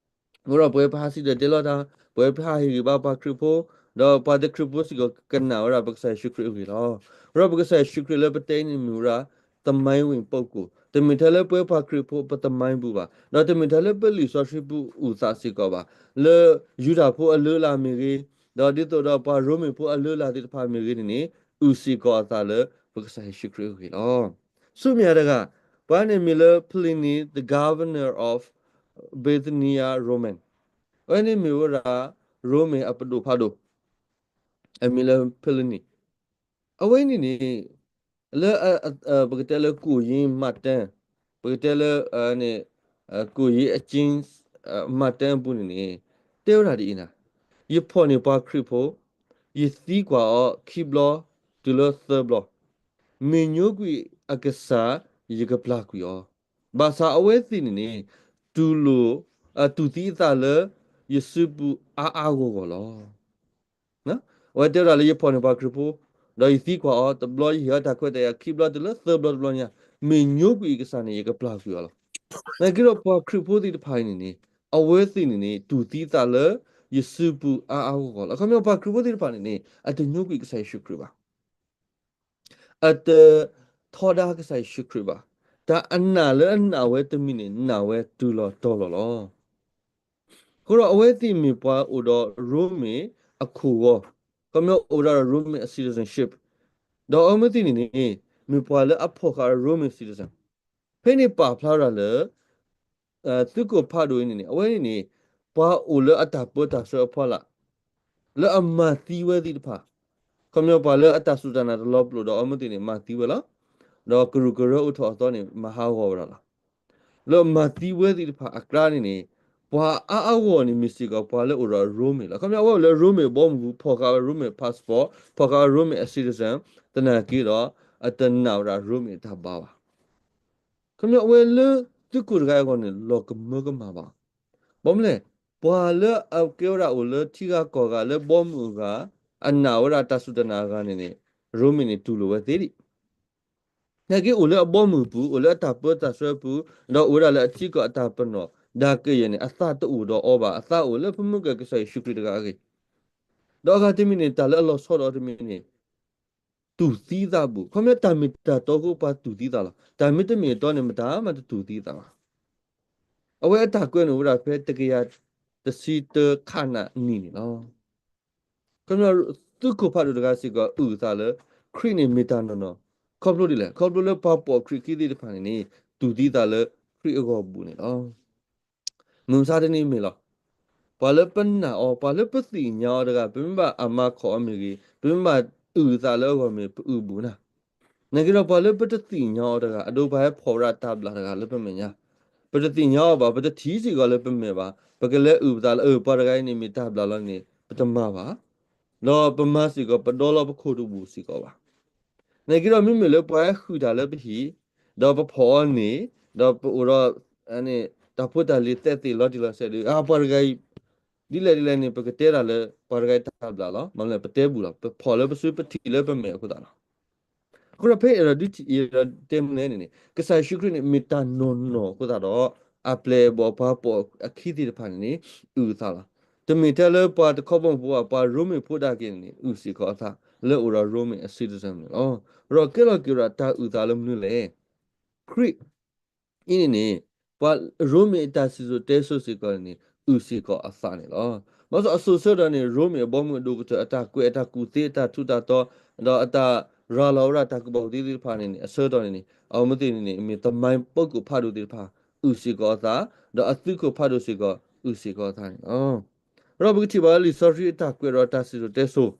အဃိဒီးပဝဲပဟးစံၣ်တဲၤတဲလီၤတၢ်, ပဝဲပဟးဟ့ၣ်ဂံၢ်ဘါပှၤခရံာ်ဖိ, ဒီးပှၤတခရံာ်ဖိစ့ၢ်ကီးကနာ်ဝဲဒၣ်ပကစၢ်ယ့ၣ်ၡူးခရံာ်အဂ့ၢ်လီၤ. အဃိဒီးပကစၢ်ယ့ၣ်ၡူးခရံာ်လၢပတဲအံၤန့ၣ် မ့ၢ်ဝဲဒၣ် သမိုင်းဝင်ပုဂ္ဂိုလ်, တမ့ၢ်ထဲလၢပဝဲပှၤခရံာ်ဖိပသမိုင်းပူၤဘၣ်, ဒီးတမ့ၢ်ထဲလၢပလံာ်စီဆှံပူၤအုၣ်သးစ့ၢ်ကီးဘၣ်, လၢယူဒၤဖိအလုၢ်အလၢ်မ့ၢ်ဂ့ၤ, ဒီးဒ်သိးဒီးပှၤရိမ့ၤဖိအလုၢ်အလၢ်သ့ၣ်တဖၣ်မ့ၢ်ဂ့ၤန့ၣ်န့ၣ် အုၣ်စ့ၢ်ကီးအသးလၢပကစၢ်ယ့ၣ်ၡူးခရံာ်အဂ့ၢ်လီၤ. ဆူမဲာ်ညါတဂၤ, ပှၤန့ၣ်မ့ၢ်လၢ Pliny the Governor of Bithynia Roman, အဝဲန့ၣ်မ့ၢ်ဝဲဒၣ် ရိမ့ၤအပဒိၣ်ဖးဒိၣ်, အမံၤလၢ Pliny, အဝဲန့ၣ်န့ၣ် လၢ ပကတဲလၢ ကိုယ်ရေးမှတ်တမ်း, ပကတဲလၢ ကိုယ်ရေးအကျဉ်းမှတ်တမ်းအပူၤန့ၣ်န့ၣ် တဲဝဲဒၣ်ဒ်အံၤနၤ, ယဖီၣ်န့ၢ်ပှၤခရံာ်ဖိ, ယသံကွၢ်အီၤခံဘျီတုၤလၢသၢဘျီ, မ့ၢ်ညိကွံာ်အကစၢ် ယကပျၢ်ကွံာ်အီၤ, ဘၣ်ဆၣ်အဝဲသ့ၣ်န့ၣ်န့ၣ် တူၢ်လိာ် တူၢ်သံအသးလၢ ယစုပူၤအါအါဂီၢ်ဂီၢ်လီၤ. အဝဲတဲဝဲဒၣ်လၢယဖီၣ်န့ၢ်ပှၤခရံာ်ဖိ, ဒီးယသံကွၢ်အီၤတဘျီ, ယဟ့ၣ်အီၤတၢ်ခွဲးတၢ်ယာ်ခံဘျီ, တုၤလၢသၢဘျီတဘျီညါ, မ့ၢ်ညိကွံာ်အကစၢ်န့ၣ် ယကပျၢ်ကွံာ်အီၤလီၤ. သနာ်က့ဒီးပှၤခရံာ်ဖိသ့ၣ်တဖၣ်အံၤန့ၣ်န့ၣ် အဝဲသ့ၣ်န့ၣ်န့ၣ် တူၢ်သံသးလၢ ယစုပူၤအါအါဂီၢ်ဂီၢ်လီၤ. အခီပညီပှၤခရံာ်ဖိသ့ၣ်တဖၣ်န့ၣ်န့ၣ် အတညိကွံာ်ကစၢ်ယ့ၣ်ၡူးခရံာ်ဘၣ်. အတထီဒါကစၢ်ယ့ၣ်ၡူးခရံာ်ဘၣ်. တၢ်အနာ်လၢအနာ်ဝဲတမံၤန့ၣ် နာ်ဝဲတုၤလီၤတီၤလီၤလီၤ. အဃိဒီးအဝဲသ့ၣ်မ့ၢ်ပှၤအိၣ်ဒီးရိမ့ၤအခိၣ်ဂီၤ, ခီပညီအိၣ်ဝဲဒၣ်ဒီးရိမ့ၤအ citizenship, ဒီးအဝဲသ့ၣ်န့ၣ်န့ၣ် မ့ၢ်ပှၤလၢအဖီၣ်ဃာ်ဒီးရိမ့ၤ citizen, ဖဲန့ၣ်ပာ်ဖျါဝဲဒၣ်လၢ သုးခိၣ်ဖးဒိၣ်အံၤန့ၣ်န့ၣ် အဝဲန့ၣ်န့ၣ် ပှၤအိၣ်လၢအတၢ်ပၢတၢ်ဆှၢအဖီလာ်, လၢအမၤသံဝဲသ့ၣ်တဖၣ်, ခီပညီပှၤလၢအတၢ်စူၢ်တၢ်နာ်တလီၤပလိာ်ဒီးအီၤမ့ၢ်သ့ၣ်န့ၣ် မၤသံဝဲလီၤ. ဒီးကရူၢ်ကရၢအိၣ်ထီၣ်အသီန့ၣ် မၤဟးဂီၤဝဲဒၣ်လီၤ. လၢမၤသံဝဲသ့ၣ်တဖၣ်အကျါန့ၣ်န့ၣ် ပှၤအါအါဂီၢ်ဂီၢ်န့ၣ် မ့ၢ်စ့ၢ်ကီးပှၤလၢအိၣ်ဒီးရိမ့ၤလီၤ. ခီပညီအဝဲအိၣ်လၢရိမ့ၤဘီမုၢ်ပူၤ ဖီၣ်ဃာ်ဝဲရိမ့ၤ passport, ဖီၣ်ဃာ်ဝဲရိမ့ၤအ citizen, သနာ်က့ဒီး အတနာ်ဝဲဒၣ်ရိမ့ၤအတၢ်ဘါဘၣ်. ခီပညီအဝဲလၢသုးခိၣ်တဂၤအဂီၢ်န့ၣ် လီၤကမၢကမၣ်ဘၣ်. ဘၣ်မနုၤလဲၣ်, ပှၤလၢအကဲဝဲဒၣ်အိၣ်လၢထံဂၤကီၢ်ဂၤလၢဘီမုၢ်အဂၤ, အနာ်ဝဲဒၣ်တၢ်စူၢ်တၢ်နာ်အဂၤန့ၣ်န့ၣ် ရိမ့ၤန့ၣ်တူၢ်လိာ်ဝဲသ့ဒံး နာ်က့အိၣ်လၢအဘီမုၢ်ပူၤ အိၣ်လၢအတၢ်ပၢတၢ်ဆှၢပူၤ, ဒီးအိၣ်ဝဲဒၣ်လၢအထံကီၢ်အတၢ်ပနီၣ်, ဒၣ်ကယဲၢ်န့ၣ် အသးတအိၣ်ဒီးအီၤဘၣ်, အသးအိၣ်လၢပမုၢ်ကဲကစၢ်ယ့ၣ်ၡူးခရံာ်တဂၤအဂ့ၢ်, ဒီးအဂၤတမံၤန့ၣ် တၢ်လၢအလီၤဆီဒီးတမံၤန့ၣ် တူၢ်သံသးဘူး, ခီပညီတၢ်မ့ၢ်တၢ်တီအဃိပှၤတူၢ်သံသးလီၤ. တၢ်မ့တမ့ၢ်အတီန့ၣ် မတၤမးတတူၢ်သံသးဘၣ်. အဝဲအတၢ်ကွဲးန့ၣ်အိၣ်ဝဲဒၣ်ဖဲတကယၤတဆံတၢခးနံၣ်န့ၣ်လီၤ. ခီပညီ သုးခိၣ်ဖးဒိၣ်တဂၤစ့ၢ်ကီးအုၣ်အသးလၢ ခရံာ်န့ၣ်မ့ၢ်တၢ်နီၢ်နီၢ်, ခီဖျိဒ်လဲၣ်, ခီဖျိလၢပှၤပိာ်ခရံာ်ခံသ့ၣ်တဖၣ်န့ၣ်န့ၣ် တူၢ်သံသးလၢခရံာ်အဂီၢ်ဘူးန့ၣ်လီၤ. မုၢ်မဆါတနံၤမ့ၢ်လီၤ. ပှၤလၢပနာ်အီၤ, ပှၤလၢပသ့ၣ်ညါအီၤတဂၤ, ပမ့ၢ်ဘၣ်အမၤခီၣ်အီၤမ့ၢ်ဂ့ၤ, ပမ့ၢ်ဘၣ်အုၣ်အသးလၢအဂီၢ်မ့ၢ် ပအုၣ်ဘူးနၤ. နာ်က့ဒီးပှၤလၢပတသ့ၣ်ညါအီၤတဂၤ, အဒိပှၤဟဲဖီၣ်ဝဲဒၣ်တၢ်ဘျၣ်တဂၤလၢပမဲာ်ညါ, ပတသ့ၣ်ညါအီၤဘၣ်, ပတထံၣ်စ့ၢ်ကီးလၢပမဲာ်ဘၣ်, ပကလဲၤအုၣ်ပသးလၢ အၢ ပှၤတဂၤအံၤန့ၣ်မ့ၢ်တၢ်ဘျၣ်လီၤန့ၣ် ပတမၤဘၣ်. ဒီးပမၤစ့ၢ်ကီး ပဒီလီၤပခိၣ်တဘူၣ်စ့ၢ်ကီးဘၣ်. နာ်က့ဒီးမ့မ့ၢ်လၢပှၤဟဲဃုာ်တၢ်လၢပဟံၣ်, ဒီးပဖီၣ်အီၤန့ၣ်, ဒီးပအိၣ်ဒီး တၢ်ဖိတၢ်လံၤသဲးသ့ၣ်လီၤတံၢ်လီၤဆဲးဒီး အၢ ပှၤတဂၤအံၤ ဒ်လဲၣ်ဒ်လဲၣ်န့ၣ် ပကတဲတၢ်လၢ ပှၤတဂၤအံၤတၢ်ဘျၣ်လီၤ. မ့ၢ်လၢပတဲဘူးလီၤ. ပဖီၣ်လၢပစု ပထံၣ်လၢပမဲာ်အဃိသတးလီၤ. အဃိဒီးဖဲအဲၣ်ဒိးဒုးထံၣ်အံၤဒီးတဲမနုၤလဲၣ်န့ၣ်န့ၣ် ကစၢ်ယ့ၣ်ၡူးခရံာ်န့ၣ် မ့ၢ်တၢ်နီၢ်နီၢ်အဃိသတးဒီး အပျဲၢ်အဘီၣ်ပှၤပိာ်အခံသ့ၣ်တဖၣ်န့ၣ်န့ၣ် အုၣ်အသးလီၤ. တမ့ၢ်ထဲလၢပှၤတခီဘီမုၢ်ဖိဘၣ် ပှၤရိမ့ၤဖိဒၣ်က့ၤန့ၣ်န့ၣ် အုၣ်စ့ၢ်ကီးအသး လၢအိၣ်ဒီးရိမ့ၤအ citizen န့ၣ်လီၤ. ဒီးကဲလီၤက့ၤဝဲဒၣ်တၢ်အုၣ်သးလၢမနုၤလဲၣ်. ခရံာ် အံၤန့ၣ်န့ၣ် ပှၤရိမ့ၤအတၢ်စံၣ်စိၤတဲစိၤစ့ၢ်ကီးန့ၣ်န့ၣ် အုၣ်စ့ၢ်ကီးအသးန့ၣ်လီၤ. ဘၣ်ဆၣ်အစိၤဆၢကတီၢ်န့ၣ် ရိမ့ၤအဘီမုၢ်အဒိၣ်ကတၢၢ် အတၢ်ကွဲးအတၢ်ကူၣ်သ့အတၢ်ထူးတၢ်တီၤ ဒီးအတၢ်ရၤလီၤဝဲဒၣ်တၢ်ကူၣ်ဘၣ်ကူၣ်သ့သ့ၣ်တဖၣ်န့ၣ်န့ၣ် အဆၢကတီၢ်န့ၣ်န့ၣ် အဝဲသ့ၣ်န့ၣ်န့ၣ် မ့ၢ်သမိုင်း ပုဂ္ဂိုလ် ဖးဒိၣ်သ့ၣ်တဖၣ် အုၣ်စ့ၢ်ကီးအသး ဒီးအသုးခိၣ်ဖးဒိၣ်စ့ၢ်ကီး အုၣ်စ့ၢ်ကီးအသးန့ၣ်လီၤ. ဒီးပကထံၣ်ဘၣ်လံာ်စီဆှံအတၢ်ကွဲးဒီးတၢ်စံၣ်စိၤတဲစိၤ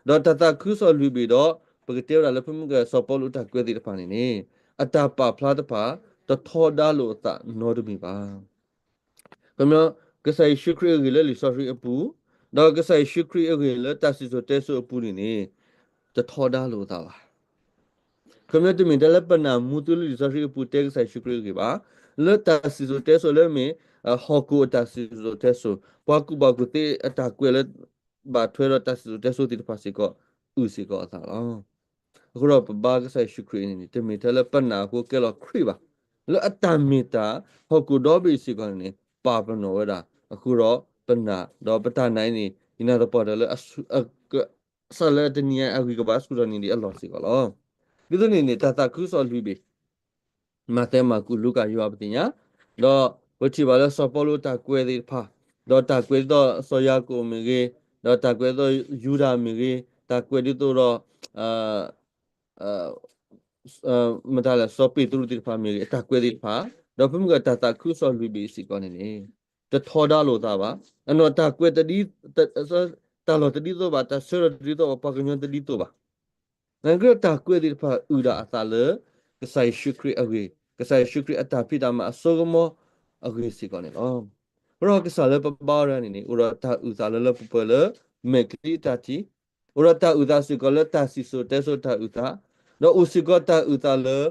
ဒီးတၢ်သးခုကစီၣ်လွံၢ်ဘ့ၣ်ဒီး ပကတဲဝဲဒၣ်လၢဖဲမုၢ်ကစီၤပီလူးအတၢ်ကွဲးသ့ၣ်တဖၣ်န့ၣ်န့ၣ် အတၢ်ပာ်ဖျါတဖၣ် တထီဒါလိာ်အသးနီတမံၤဘၣ်. ခီပညီ ကစၢ်ယ့ၣ်ၡူးခရံာ်အဂ့ၢ်လၢလံာ်စီဆှံအပူၤ, ဒီးကစၢ်ယ့ၣ်ၡူးခရံာ်အဂ့ၢ်လၢတၢ်စံၣ်စိၤတဲစိၤအပူၤန့ၣ်န့ၣ် တထီဒါလိာ်အသးဘၣ်. ခီပညီတမ့ၢ်ထဲလၢပနၢ်မူသူလၢလံာ်စီဆှံအပူၤတဲကစၢ်ယ့ၣ်ၡူးခရံာ်အဂ့ၢ်ဘၣ်, လၢတၢ်စံၣ်စိၤတဲစိၤလၢမ့ၢ် ဟီၣ်ခိၣ်အတၢ်စံၣ်စိၤတဲစိၤ, ပှၤကူၣ်ဘၣ်ကူၣ်သ့အတၢ်ကွဲးလၢ ဘၣ်ထွဲဒီးတၢ်စံၣ်စိၤတဲစိၤသ့ၣ်တဖၣ်စ့ၢ်ကီး အုၣ်စ့ၢ်ကီးအသးလီၤ. အဃိဒီးပဘါကစၢ်ယ့ၣ်ၡူးခရံာ်န့ၣ်န့ၣ် တမ့ၢ်ထဲလၢပနၢ်အဃိကဲလီၤခရံာ်ဘၣ်, လၢအတၢ်မ့ၢ်တၢ် ဟီၣ်ခိၣ်ဒီဘ့ၣ်စ့ၢ်ကီးန့ၣ်န့ၣ် ပာ်ပနီၣ်ဝဲဒၣ်, အဃိဒီးပနၢ် ဒီးပတၢ်နာ်အံၤန့ၣ် ယနာ်သပှၢ်တၢၢ်လၢ ကစၢ်လၢတနံၤအံၤအဂံၢ်ကဘၣ်ဆူၣ်ထီၣ်န့ၢ်ဒံးအလီၢ်စ့ၢ်ကီးလီၤ. ဒ်သိးန့ၣ်န့ၣ် တၢ်သးခုကစီၣ်လွံၢ်ဘ့ၣ် မးသဲ မၢ်ကူး လူၤကၣ် ယိၤဟၣ် ပသ့ၣ်ညါ, ဒီးပထံၣ်ဘၣ်လၢစီၤပီလူးတၢ်ကွဲးသ့ၣ်တဖၣ်, ဒီးတၢ်ကွဲးဒ်သိးစီၤယၤကိာ်မ့ၢ်ဂ့ၤ, ဒီးတၢ်ကွဲးဒ်သိးယူဒၤမ့ၢ်ဂ့ၤ, တၢ်ကွဲးဒ်သိးဒီး မတၤလဲၣ် စီၤပ့းတရူးသ့ၣ်တဖၣ်မ့ၢ်ဂ့ၤ အတၢ်ကွဲးသ့ၣ်တဖၣ်, ဒီးဖဲမုၢ်ကတၢ်သးခုကစီၣ်လွံၢ်ဘ့ၣ်စ့ၢ်ကီးန့ၣ်န့ၣ် တထီဒါလိာ်သးဘၣ်. အနီၢ်တၢ်ကွဲး တၢ်လီၢ်တဒ်သိးဘၣ်, တၢ်ဆၢထီၣ်တဒ်သိးဘၣ်, ပှၤကညီတဒ်သိးဘၣ်. နာ်က့ဒီးတၢ်ကွဲးသ့ၣ်တဖၣ်အုၣ်ဒၣ်အသးလၢ ကစၢ်ယ့ၣ်ၡူးခရံာ်အဂ့ၢ်, ကစၢ်ယ့ၣ်ၡူးခရံာ်အတၢ်ဖံးတၢ်မၤအစိကမီၤအဂ့ၢ်စ့ၢ်ကီးန့ၣ်လီၤ. အဃိဒီးကစၢ်လၢပဘါအီၤတဂၤန့ၣ်န့ၣ် အိၣ်ဒီးတၢ်အုၣ်သးလၢလၢပှဲၤပှဲၤလၢမဲာ်ချံအတၢ်ထံၣ်, အိၣ်ဒီးတၢ်အုၣ်သးစ့ၢ်ကီးလၢတၢ်စံၣ်စိၤတဲစိၤတၢ်အုၣ်သး, ဒီးအိၣ်စ့ၢ်ကီးတၢ်အုၣ်သးလၢ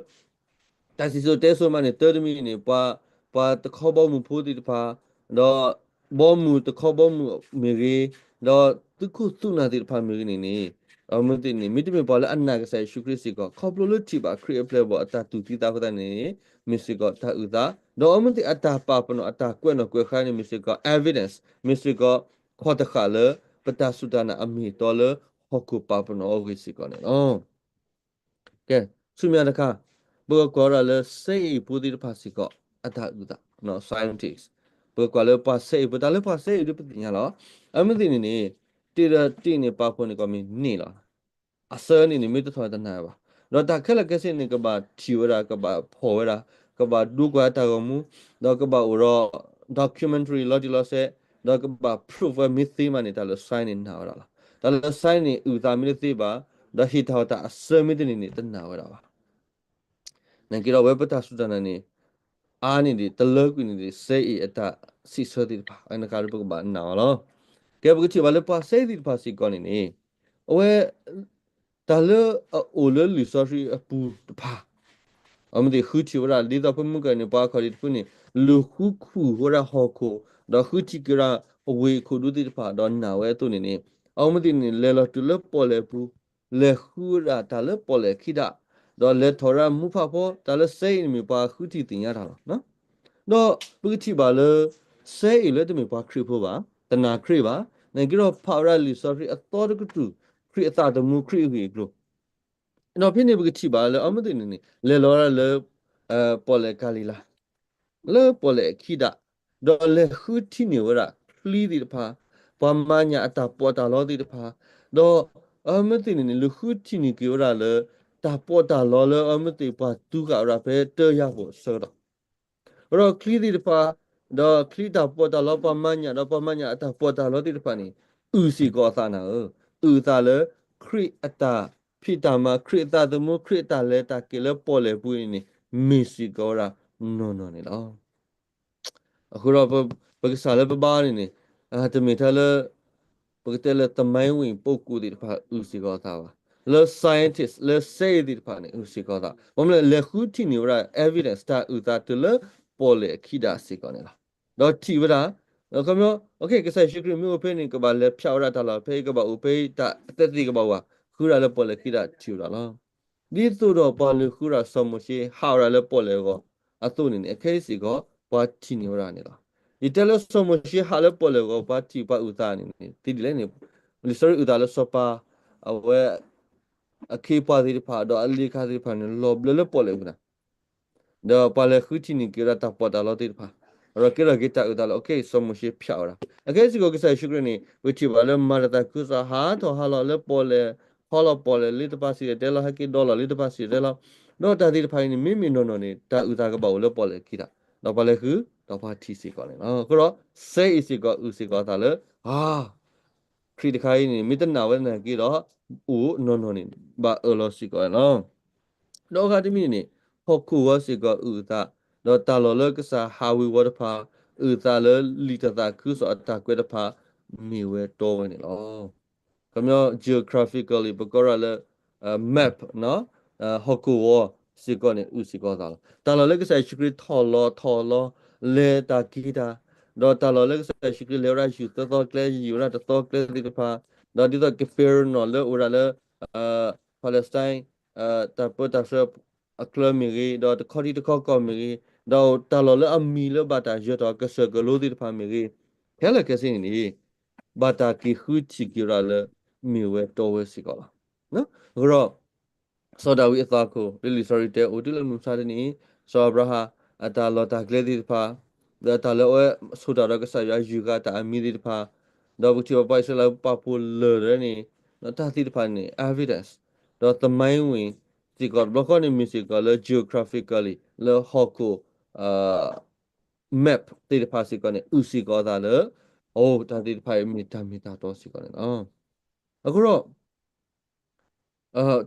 တၢ်စံၣ်စိၤတဲစိၤမးန့ၣ် တၢ်တမံၤန့ၣ် ပှၤ ပှၤတခီဘီမုၢ်ဖိသ့ၣ်တဖၣ်, ဒီးဘီမုၢ်တခီဘီမုၢ်မ့ၢ်ဂ့ၤ, ဒီးသုးခိၣ်သုးနၢ်သ့ၣ်တဖၣ်မ့ၢ်ဂ့ၤန့ၣ်န့ၣ်, အမ့ၢ်သ့ၣ်န့ၣ် မ့တမ့ၢ်ပှၤလၢအနာ်ကစၢ်ယ့ၣ်ၡူးခရံာ်စ့ၢ်ကီး ခီဖျိလၢထံၣ်ဘၣ်ခရံာ်အပျဲၢ်အဘီၣ်အတၢ်တူၢ်သံသးအဃိသတးန့ၣ် မ့ၢ်စ့ၢ်ကီးတၢ်အုၣ်သး, ဒီးအမ့ၢ်သ့ၣ်အတၢ်ပာ်ပနီၣ်အတၢ်ကွဲးနီၣ်ကွဲးဃါန့ၣ် မ့ၢ်စ့ၢ်ကီး evidence မ့ၢ်စ့ၢ်ကီး ခီၣ်တဃာ်လၢ ပတၢ်စူၢ်တၢ်နာ်အမ့ၢ်အတီလၢဟီၣ်ခိၣ်ပာ်ပနီၣ်အဂ့ၢ်စ့ၢ်ကီးန့ၣ်လီၤ. ကဲ, ဆူမဲာ်ညါတခါ, ပကကွၢ်ဝဲဒၣ်လၢစဲအ့ၣ်ဖိသ့ၣ်တဖၣ်စ့ၢ်ကီး အတၢ်အုၣ်သး, scientist, ပကကွၢ်လၢပှၤစဲအ့ၣ်ဖိ, တၢ်လၢပှၤစဲအ့ၣ်ဒ်ပသ့ၣ်ညါလီၤ. အမ့ၢ်သ့ၣ်န့ၣ်န့ၣ် တ့ၢ်ဒီးတ့ၢ်န့ၣ် ပာ်ဖှိၣ်န့ၣ်ကီးမ့ၢ်န့ၢ်လီၤ. အဆၢန့ၣ်န့ၣ် မ့ၢ်တထီၣ်တနၢ်ဘၣ်. ဒီးတၢ်ခဲလၢာ်ခဲဆ့န့ၣ် ကဘၣ်ထံၣ်ဝဲဒၣ်, ကဘၣ်ဖီၣ်ဝဲဒၣ်, ကဘၣ်ဒိကွၢ်တၢ်ဂီၤမူ, ဒီးကဘၣ်အိၣ်ဒီး documentary လီၤတံၢ်လီၤဆဲး, ဒီးကဘၣ် prove ဝဲမ့ၢ်သ့မးန့ၣ် တၢ်လၢ science န့ၣ်နာ်ဝဲဒၣ်လီၤ. တၢ်လၢ science န့ၣ် အုၣ်သးမ့ၢ်တသ့ဘၣ်, ဒီးဟ့ၣ်တၢ်အီၣ်တၢ်အဆၢမ့ၢ်တန့ၢ်န့ၣ် တနာ်ဝဲဒၣ်ဘၣ်. နာ်က့ဒီးအဝဲပတၢ်စူၢ်တၢ်နာ်န့ၣ် အါန့ၢ်ဒံး တလၢကွံာ်န့ၢ်ဒံး စဲအ့ၣ်အတၢ်စံးဆၢသ့ၣ်တဖၣ် အန့ၣ်တခါဒီးပကဘၣ်နာ်အီၤလီၤ. ကဲ ပကထံၣ်ဘၣ်လၢပှၤစဲအ့ၣ်သ့ၣ်တဖၣ်စ့ၢ်ကီးန့ၣ်န့ၣ် အဝဲ တၢ်လၢအအိၣ်လၢလံာ်စီဆှံအပူၤတဖၣ် အဝဲသ့ၣ်ဃုထံၣ်ဝဲဒၣ် ဒ်သိးဖဲမုၢ်ကၢၢ်န့ၣ် ပှၤအခီၣ်ထံးတဖုန့ၣ် လူၤဃုခူၣ်ဝဲဒၣ်ဟီၣ်ခိၣ် ဒီးဃုထံၣ်က့ၤဝဲဒၣ်အဝ့ၢ်အခိၣ်ဒူသ့ၣ်တဖၣ် ဒီးနာ်ဝဲအသိးန့ၣ်န့ၣ် အဝဲသ့ၣ်န့ၣ် လဲၤလီၤတုၤလၢပီၣ်လဲၣ်ပူၤ လဲၤဃုဝဲဒၣ်တၢ်လၢပီၣ်လဲၣ်ခံဒၣ်, ဒီးလဲၤထီၣ်ဝဲဒၣ်မူဖးဖီ တၢ်လၢစဲအ့ၣ်န့ၣ်မ့ၢ်ပှၤဃုထံၣ်သ့ၣ်ညါတၢ်လီၤ. ဒီးပကထံၣ်ဘၣ်လၢ စဲအ့ၣ်လၢတမ့ၢ်ပှၤခရံာ်ဖိဘၣ်, တနာ်ခရံာ်ဘၣ်, နာ်က့ဒီးဖးဝဲဒၣ်လံာ်စီဆှံအသီတကတြူၢ် ခရံာ်အသးသမူ ခရံာ်အဂ့ၢ်အကျိၤ ဒီးဖဲန့ၣ်ပကထံၣ်ဘၣ်လၢအဝဲသ့ၣ်န့ၣ်န့ၣ် လဲၤလီၤဝဲဒၣ်လၢ ပီၣ်လဲၣ်ကၤလံၤလါ လၢပီၣ်လဲၣ်အခံဒၣ်, ဒီးလဲၤဃုထံၣ်န့ၢ်ဝဲဒၣ်ချံသ့ၣ်တဖၣ်, ပှၤမၤညၣ်အတၢ်ပီးတၢ်လီသ့ၣ်တဖၣ်, ဒီးအဝဲသ့ၣ်န့ၣ်န့ၣ် လဲၤဃုထံၣ်န့ၢ်က့ၤဝဲဒၣ်လၢ တၢ်ပီးတၢ်လီလၢအဝဲသ့ၣ်ပှၤသူဃာ်ဝဲဒၣ်ဖဲတၢ်ယာ်ပူၤအဆၢကတီၢ် ဒီးချံသ့ၣ်တဖၣ်, ဒီးချံတၢ်ပီးတၢ်လီ ပှၤမၤညၣ် ဒီးပှၤမၤညၣ်အတၢ်ပီးတၢ်လီသ့ၣ်တဖၣ်န့ၣ် အုၣ်စ့ၢ်ကီးအသးနၤဧၢ, အုၣ်သးလၢ ခရံာ်အတၢ်ဖံးတၢ်မၤ ခရံာ်အသးသမူ ခရံာ်အတၢ်လဲၤတၢ်က့ၤလၢပီၣ်လဲၣ်ပူၤန့ၣ်န့ၣ် မ့ၢ်စ့ၢ်ကီးဝဲဒၣ်နီၢ်နီၢ်န့ၣ်လီၤ. အဃိဒီး ပကစၢ်လၢပဘါန့ၣ်န့ၣ် တမ့ၢ်ထဲလၢ ပကတဲလၢ သမိုင်းဝင်ပုဂ္ဂိုလ် သ့ၣ်တဖၣ်အုၣ်စ့ၢ်ကီးအသးဘၣ်, လၢ scientist လၢစဲအ့ၣ်သ့ၣ်တဖၣ်န့ၣ် အုၣ်စ့ၢ်ကီးအသး, ဘၣ်မနုၤလဲၣ် လဲၤဃုထံၣ်န့ၢ်ဝဲဒၣ် evidence တၢ်အုၣ်သးတုၤလၢပီၣ်လဲၣ်အခံဒၣ်စ့ၢ်ကီးန့ၣ်လီၤ. ဒီးထံၣ်ဝဲဒၣ် ခီပညီ ကစၢ်ယ့ၣ်ၡူးခရံာ်မ့ၢ်အိၣ်ဖဲန့ၣ် ကဘၣ်လဲၤဖျးဝဲဒၣ်တၢ်လီၢ်ဖဲအံၤ ကဘၣ်အိၣ်ဖဲအံၤ တၢ်အသဲသ့ၣ်ကဘၣ်အိၣ်ဘၣ်, ဃုဒၣ်လၢပီၣ်လဲၣ်ခံဒၣ်ထံၣ်ဝဲဒၣ်လီၤ. ဒ်သိးဒီးပှၤလဲၤဃုဒၣ်စီၤမိၤၡ့ဟးဝဲဒၣ်လၢပီၣ်လဲၣ်အဂီၢ်အသိးန့ၣ်န့ၣ် အခဲအံၤစ့ၢ်ကီး ပှၤထံၣ်န့ၢ်ဝဲဒၣ်န့ၣ်လီၤ. ယတဲလၢစီၤမိၤၡ့ဟးလၢပီၣ်လဲၣ်အဂီၢ် ပှၤထံၣ်ပှၤအုၣ်သးန့ၣ်န့ၣ် သ့ဒ်လဲၣ်န့ၣ် လံာ်စီဆှံအုၣ်သးလၢစီၤပၤ အဝဲ အခ့အပှၤသ့ၣ်တဖၣ် ဒီးအလ့ခါသ့ၣ်တဖၣ်န့ၣ် လီၤဘျၢလၢပီၣ်လဲၣ်ပူၤန့ၣ် ဒီးပှၤလဲၤဃုထံၣ်န့ၢ်က့ၤဝဲဒၣ်တၢ်ပီးတၢ်လီသ့ၣ်တဖၣ်, ဒီးကဲထီၣ်က့ၤတၢ်အုၣ်သးလၢ အခဲအံၤ စီၤမိၤၡ့ဖျးဝဲဒၣ်. အခဲအံၤစ့ၢ်ကီး ကစၢ်ယ့ၣ်ၡူးခရံာ်န့ၣ် ပထံၣ်ဘၣ်လၢမၤတၢ်သးခုကစီၣ် ဟးထီၣ်ဟးလီၤလၢပီၣ်လဲၣ်, ဟီလီၤပီၣ်လဲၣ်လၢတပၤစံၣ်တဲၤတဲလီၤ, ဟဲက့ၤဒီးလီၤလၢတပၤစံၣ်တဲၤတဲလီၤ, ဒီးတၢ်သ့ၣ်တဖၣ်အံၤန့ၣ် မ့မ့ၢ်နီၢ်နီၢ်န့ၣ် တၢ်အုၣ်သးကဘၣ်အိၣ်လၢပီၣ်လဲၣ်ခံဒၣ်, ဒီးပှၤလဲၤဃု ဒီးပှၤထံၣ်စ့ၢ်ကီးန့ၣ်လီၤ. အဃိဒီး စဲအ့ၣ်စ့ၢ်ကီး အုၣ်စ့ၢ်ကီးအသးလၢ အါ ခရံာ်တခါအံၤန့ၣ် မ့ၢ်တနာ်ဝဲနာ်က့ဒီး အိၣ်နီၢ်နီၢ်န့ၣ် ဘၣ်အၢၣ်လီၤစ့ၢ်ကီးန့ၣ်လီၤ. ဒီးအဂၤတမံၤန့ၣ်န့ၣ် ဟီၣ်ခိၣ်ဝီၤစ့ၢ်ကီးအုၣ်အသး, ဒီးတၢ်လီၢ်လၢကစၢ်ဟးဝ့ၤဝီၤတဖၣ် အုၣ်အသးလၢလံာ်တၢ်သးခုကစီၣ်အတၢ်ကွဲးတဖၣ် မ့ၢ်ဝဲတီဝဲန့ၣ်လီၤ. ခီပညီ geographical ပကိးဒၣ်လၢ map ဟီၣ်ခိၣ်ဝီၤစ့ၢ်ကီးန့ၣ် အုၣ်စ့ၢ်ကီးအသးလီၤ. တၢ်လီၢ်လၢကစၢ်ယ့ၣ်ၡူးခရံာ်ထီၣ်လီၤထီၣ်လီၤ လဲၤတၢ်က့ၤတၢ်, ဒီးတၢ်လီၢ်လၢကစၢ်ယ့ၣ်ၡူးခရံာ်လဲၤဝဲဒၣ်ယူၢ်သၢသီကျဲ ယူၢ်ဝဲဒၣ်တသီကျဲသ့ၣ်တဖၣ်, ဒီးဒ်သိး ကဖ့ရနိၣ် လၢအိၣ်ဝဲဒၣ်လၢ Palestine တၢ်ပၢတၢ်ဆှၢအကျါမ့ၢ်ဂ့ၤ, ဒီးတခီထံတခီကီၢ်မ့ၢ်ဂ့ၤ, ဒီးတၢ်လီၢ်လၢအမံၤလၢဘၣ်တၢ်ယၢၤထီၣ်ကစၢၢ်ကလိသ့ၣ်တဖၣ်မ့ၢ်ဂ့ၤ, ခဲလၢာ်ခဲဆ့န့ၣ်န့ၣ် ဘၣ်တၢ်က့ၤဃုထံၣ်က့ၤဝဲဒၣ်လၢ မ့ၢ်ဝဲတီဝဲစ့ၢ်ကီးလီၤ. အဃိဒီး စီၤဒၤဝံးအသးခိၣ် လၢလံာ်စီဆှံတဲ အိၣ်တုၤလၢမုၢ်မဆါတနံၤအံၤ, စီၤအၤဘြၤဟၣ် အတၢ်လီၢ်တၢ်ကျဲသ့ၣ်တဖၣ်, ဒီးတၢ်လၢအဝဲဆိၣ်တၢ်ဒီးကစၢ်ယွၤယုၢ်ဃာ်တၢ်အမံၤသ့ၣ်တဖၣ်, ဒီးပကထံၣ်ဘၣ်ပှၤအံၣ်စရ့လးပာ်ဖှိၣ်လၢာ်လၢန့ၣ်, ဒီးတၢ်သ့ၣ်တဖၣ်န့ၣ် evidence ဒီးသမိုင်းဝင် စ့ၢ်ကီးတဘျီဃီန့ၣ် မ့ၢ်စ့ၢ်ကီးလၢ geographically လၢဟီၣ်ခိၣ် map သ့ၣ်တဖၣ်စ့ၢ်ကီးန့ၣ် အုၣ်စ့ၢ်ကီးအသးလၢ အိၣ်တၢ်သ့ၣ်တဖၣ်အံၤမ့ၢ်တၢ်မ့ၢ်တၢ်တီစ့ၢ်ကီးန့ၣ်လီၤ. အဃိဒီး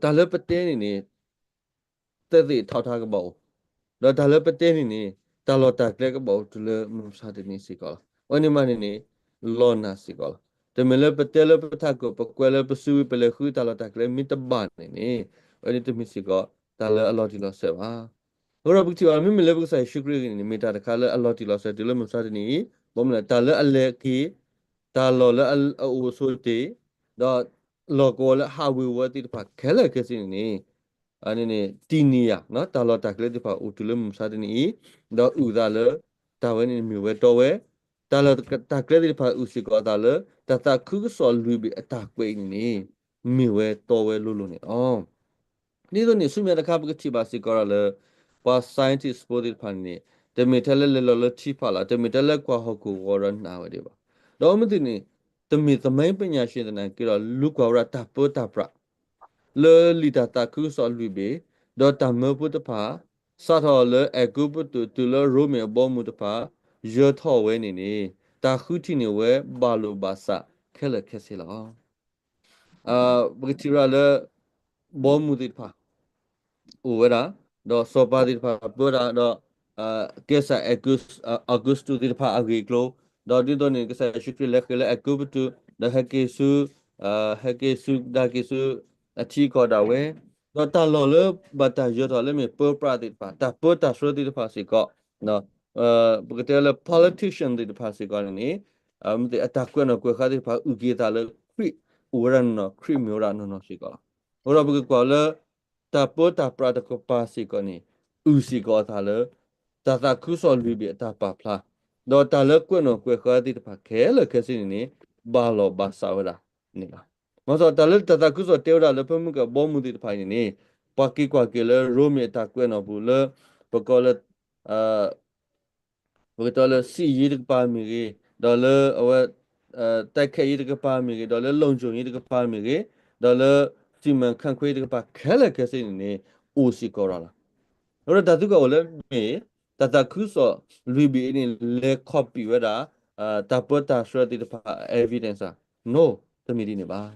တၢ်လၢပတဲန့ၣ်န့ၣ် သက်သေအထောက်အထား ကဘၣ်အိၣ်, ဒီးတၢ်လၢပတဲန့ၣ်န့ၣ် တၢ်လီၢ်တၢ်ကျဲကဘၣ်အိၣ်တုၤလၢမုၢ်မဆါတနံၤစ့ၢ်ကီးလီၤ. အဝဲန့ၣ်မးန့ၣ်န့ၣ် လီၤနၢ်စ့ၢ်ကီးလီၤ. တမ့ၢ်လၢပတဲလၢပထးခိၣ် ပကွဲးလၢပစုဝံၤ ပလဲၤဃုတၢ်လီၢ်တၢ်ကျဲမ့ၢ်တဘၣ်န့ၣ်န့ၣ် အဝဲန့ၣ်တမ့ၢ်စ့ၢ်ကီး တၢ်လၢအလီၤတံၢ်လီၤဆဲးဘၣ်. အဃိဒီးပကထံၣ်ဘၣ် မ့မ့ၢ်လၢပကစၢ်ယ့ၣ်ၡူးခရံာ်အဂ့ၢ်န့ၣ် မ့ၢ်တၢ်တခါလၢအလီၤတံၢ်လီၤဆဲးတုၤလၢမုၢ်မဆါတနံၤအံၤ, ဘၣ်မနုၤလဲၣ် တၢ်လၢအလဲၤက့ၤ, တၢ်လီၢ်လၢအအိၣ်အဆိတ့ၢ်, ဒီးလီၢ်ကဝီၤလၢအဟးဝ့ၤဝီၤသ့ၣ်တဖၣ်ခဲလၢာ်ခဲဆ့န့ၣ်န့ၣ် အန့ၣ်န့ၣ် တံၢ်န့ၢ်ယၤ တၢ်လီၢ်တၢ်ကျဲသ့ၣ်တဖၣ်အိၣ်တုၤလၢမုၢ်မဆါတနံၤအံၤ, ဒီးအုၣ်သးလၢ တၢ်ဝဲန့ၣ်မ့ၢ်ဝဲတီဝဲ, တၢ်လီၢ်တၢ်ကျဲသ့ၣ်တဖၣ်အုၣ်စ့ၢ်ကီးအသးလၢ တၢ်သးခုကစီၣ်လွံၢ်ဘ့ၣ်အတၢ်ကွဲးအံၤန့ၣ်န့ၣ် မ့ၢ်ဝဲတီဝဲလိၤလိၤန့ၣ်လီၤ. ဒ်သိးန့ၣ် ဆူမဲာ်တခါ ပကထံၣ်ဘၣ်စ့ၢ်ကီးဒၣ်လၢ ပှၤ scientist ဖိသ့ၣ်တဖၣ်န့ၣ်န့ၣ် တမ့ၢ်ထဲလၢလဲၤလီၤလၢထံဖးလၢ်, တမ့ၢ်ထဲလၢကွၢ်ဟီၣ်ခိၣ်ဂီၤဒီးနာ်ဝဲဒၣ်ဘၣ်. ဒီးအဝဲသ့ၣ်န့ၣ် တမ့ၢ်သမိုင်းပညာရှင်သနာ်က့ဒီး လူၤကွၢ်ဝဲဒၣ်တၢ်ပၢတၢ်ပြး လၢလံာ်တၢ်သးခုကစီၣ်လွံၢ်ဘ့ၣ်, ဒီးတၢ်မၢဖိတဖၣ် စးထီၣ်လၢအဲၤကူပတူးတုၤလၢရိမ့ၤအဘီအမုၢ်တဖၣ် ယၢၤထီၣ်ဝဲန့ၣ်န့ၣ် တၢ်ဃုထံၣ်န့ၢ်ဝဲဘၣ်လိာ်ဘၣ်စးခဲလၢာ်ခဲဆ့လီၤ. ပကထံၣ်ဝဲဒၣ်လၢ ဘီမုၢ်သ့ၣ်တဖၣ် အိၣ်ဝဲဒၣ်, ဒီးစီၤပၤသ့ၣ်တဖၣ်ပၢဝဲဒၣ်, ဒီး ကဲစၢ် August, Augustus သ့ၣ်တဖၣ်အဂ့ၢ်အကျိၤ, ဒီးဒ်သိးန့ၣ် ကစၢ်ယ့ၣ်ၡူးခရံာ်လဲၤဃ့ၢ်လၢအဲၤကူပတူး, ဒီးဟဲက့ၤဆူ, ဟဲက့ၤဆူဒါက့ၤဆူ အထံအကီၢ်ဒၣ်ဝဲ, ဒီးတၢ်လီၢ်လၢဘၣ်တၢ်ယၢၤထီၣ်လၢမ့ၢ်ပၢပြးသ့ၣ်တဖၣ်, တၢ်ပၢတၢ်ဆှၢသ့ၣ်တဖၣ်စ့ၢ်ကီး, ပကတဲလၢ politician သ့ၣ်တဖၣ်စ့ၢ်ကီးန့ၣ်န့ၣ်, အတၢ်ကွဲးနီၣ်ကွဲးဃါသ့ၣ်တဖၣ် အုၣ်က့ၤသးလၢခရံာ်အိၣ်ဝဲဒၣ်နီၢ်နီၢ်, ခရံာ်မ့ၢ်ဝဲဒၣ်နီၢ်နီၢ်စ့ၢ်ကီးလီၤ. အဃိဒီးပကကွၢ်လၢ တၢ်ပၢတၢ်ပြးတကပၤစ့ၢ်ကီးန့ၣ် အုၣ်စ့ၢ်ကီးအသးလၢ တၢ်သးခုကစီၣ်လွံၢ်ဘ့ၣ်အတၢ်ပာ်ဖျါ, ဒီးတၢ်လၢကွဲးနီၣ်ကွဲးဃါသ့ၣ်တဖၣ်ခဲလၢာ်ခဲဆ့န့ၣ်န့ၣ် ဘၣ်လိာ်ဘၣ်စးဝဲဒၣ်န့ၣ်လီၤ. မ်စီၤတၢ်လၢတၢ်သးခုကစီၣ်တဲဝဲဒၣ်လၢဖဲမုၢ်ကဘီမုၢ်သ့ၣ်တဖၣ်အံၤန့ၣ်န့ၣ်, ပှၤက့ၤကွၢ်က့ၤလၢရိမ့ၤအတၢ်ကွဲးနီၣ်ပူၤလၢ ပကီးလၢ ပကတဲလၢ စစ်ရေးတကပၤမ့ၢ်ဂ့ၤ, ဒီးလၢအဝဲ တိုက်ခိုက်ရေးတကပၤမ့ၢ်ဂ့ၤ, ဒီးလၢ လုံခြုံရေးတကပၤမ့ၢ်ဂ့ၤ, ဒီးလၢ စီမံခန့်ခွဲရေးတကပၤခဲလၢာ်ခဲဆ့န့ၣ်န့ၣ် အိၣ်စ့ၢ်ကီးလီၤ. အဃိဒီးတၢ်သံကွၢ်အိၣ်လၢမ့ၢ် တၢ်သးခုကစီၣ်လွံၢ်ဘ့ၣ်အံၤန့ၣ် လဲၤ copy ဝဲဒၣ် တၢ်ပၢတၢ်ဆှၢသ့ၣ်တဖၣ် evidence ဧါ, no, တမ့ၢ်ဒ်န့ၣ်ဘၣ်.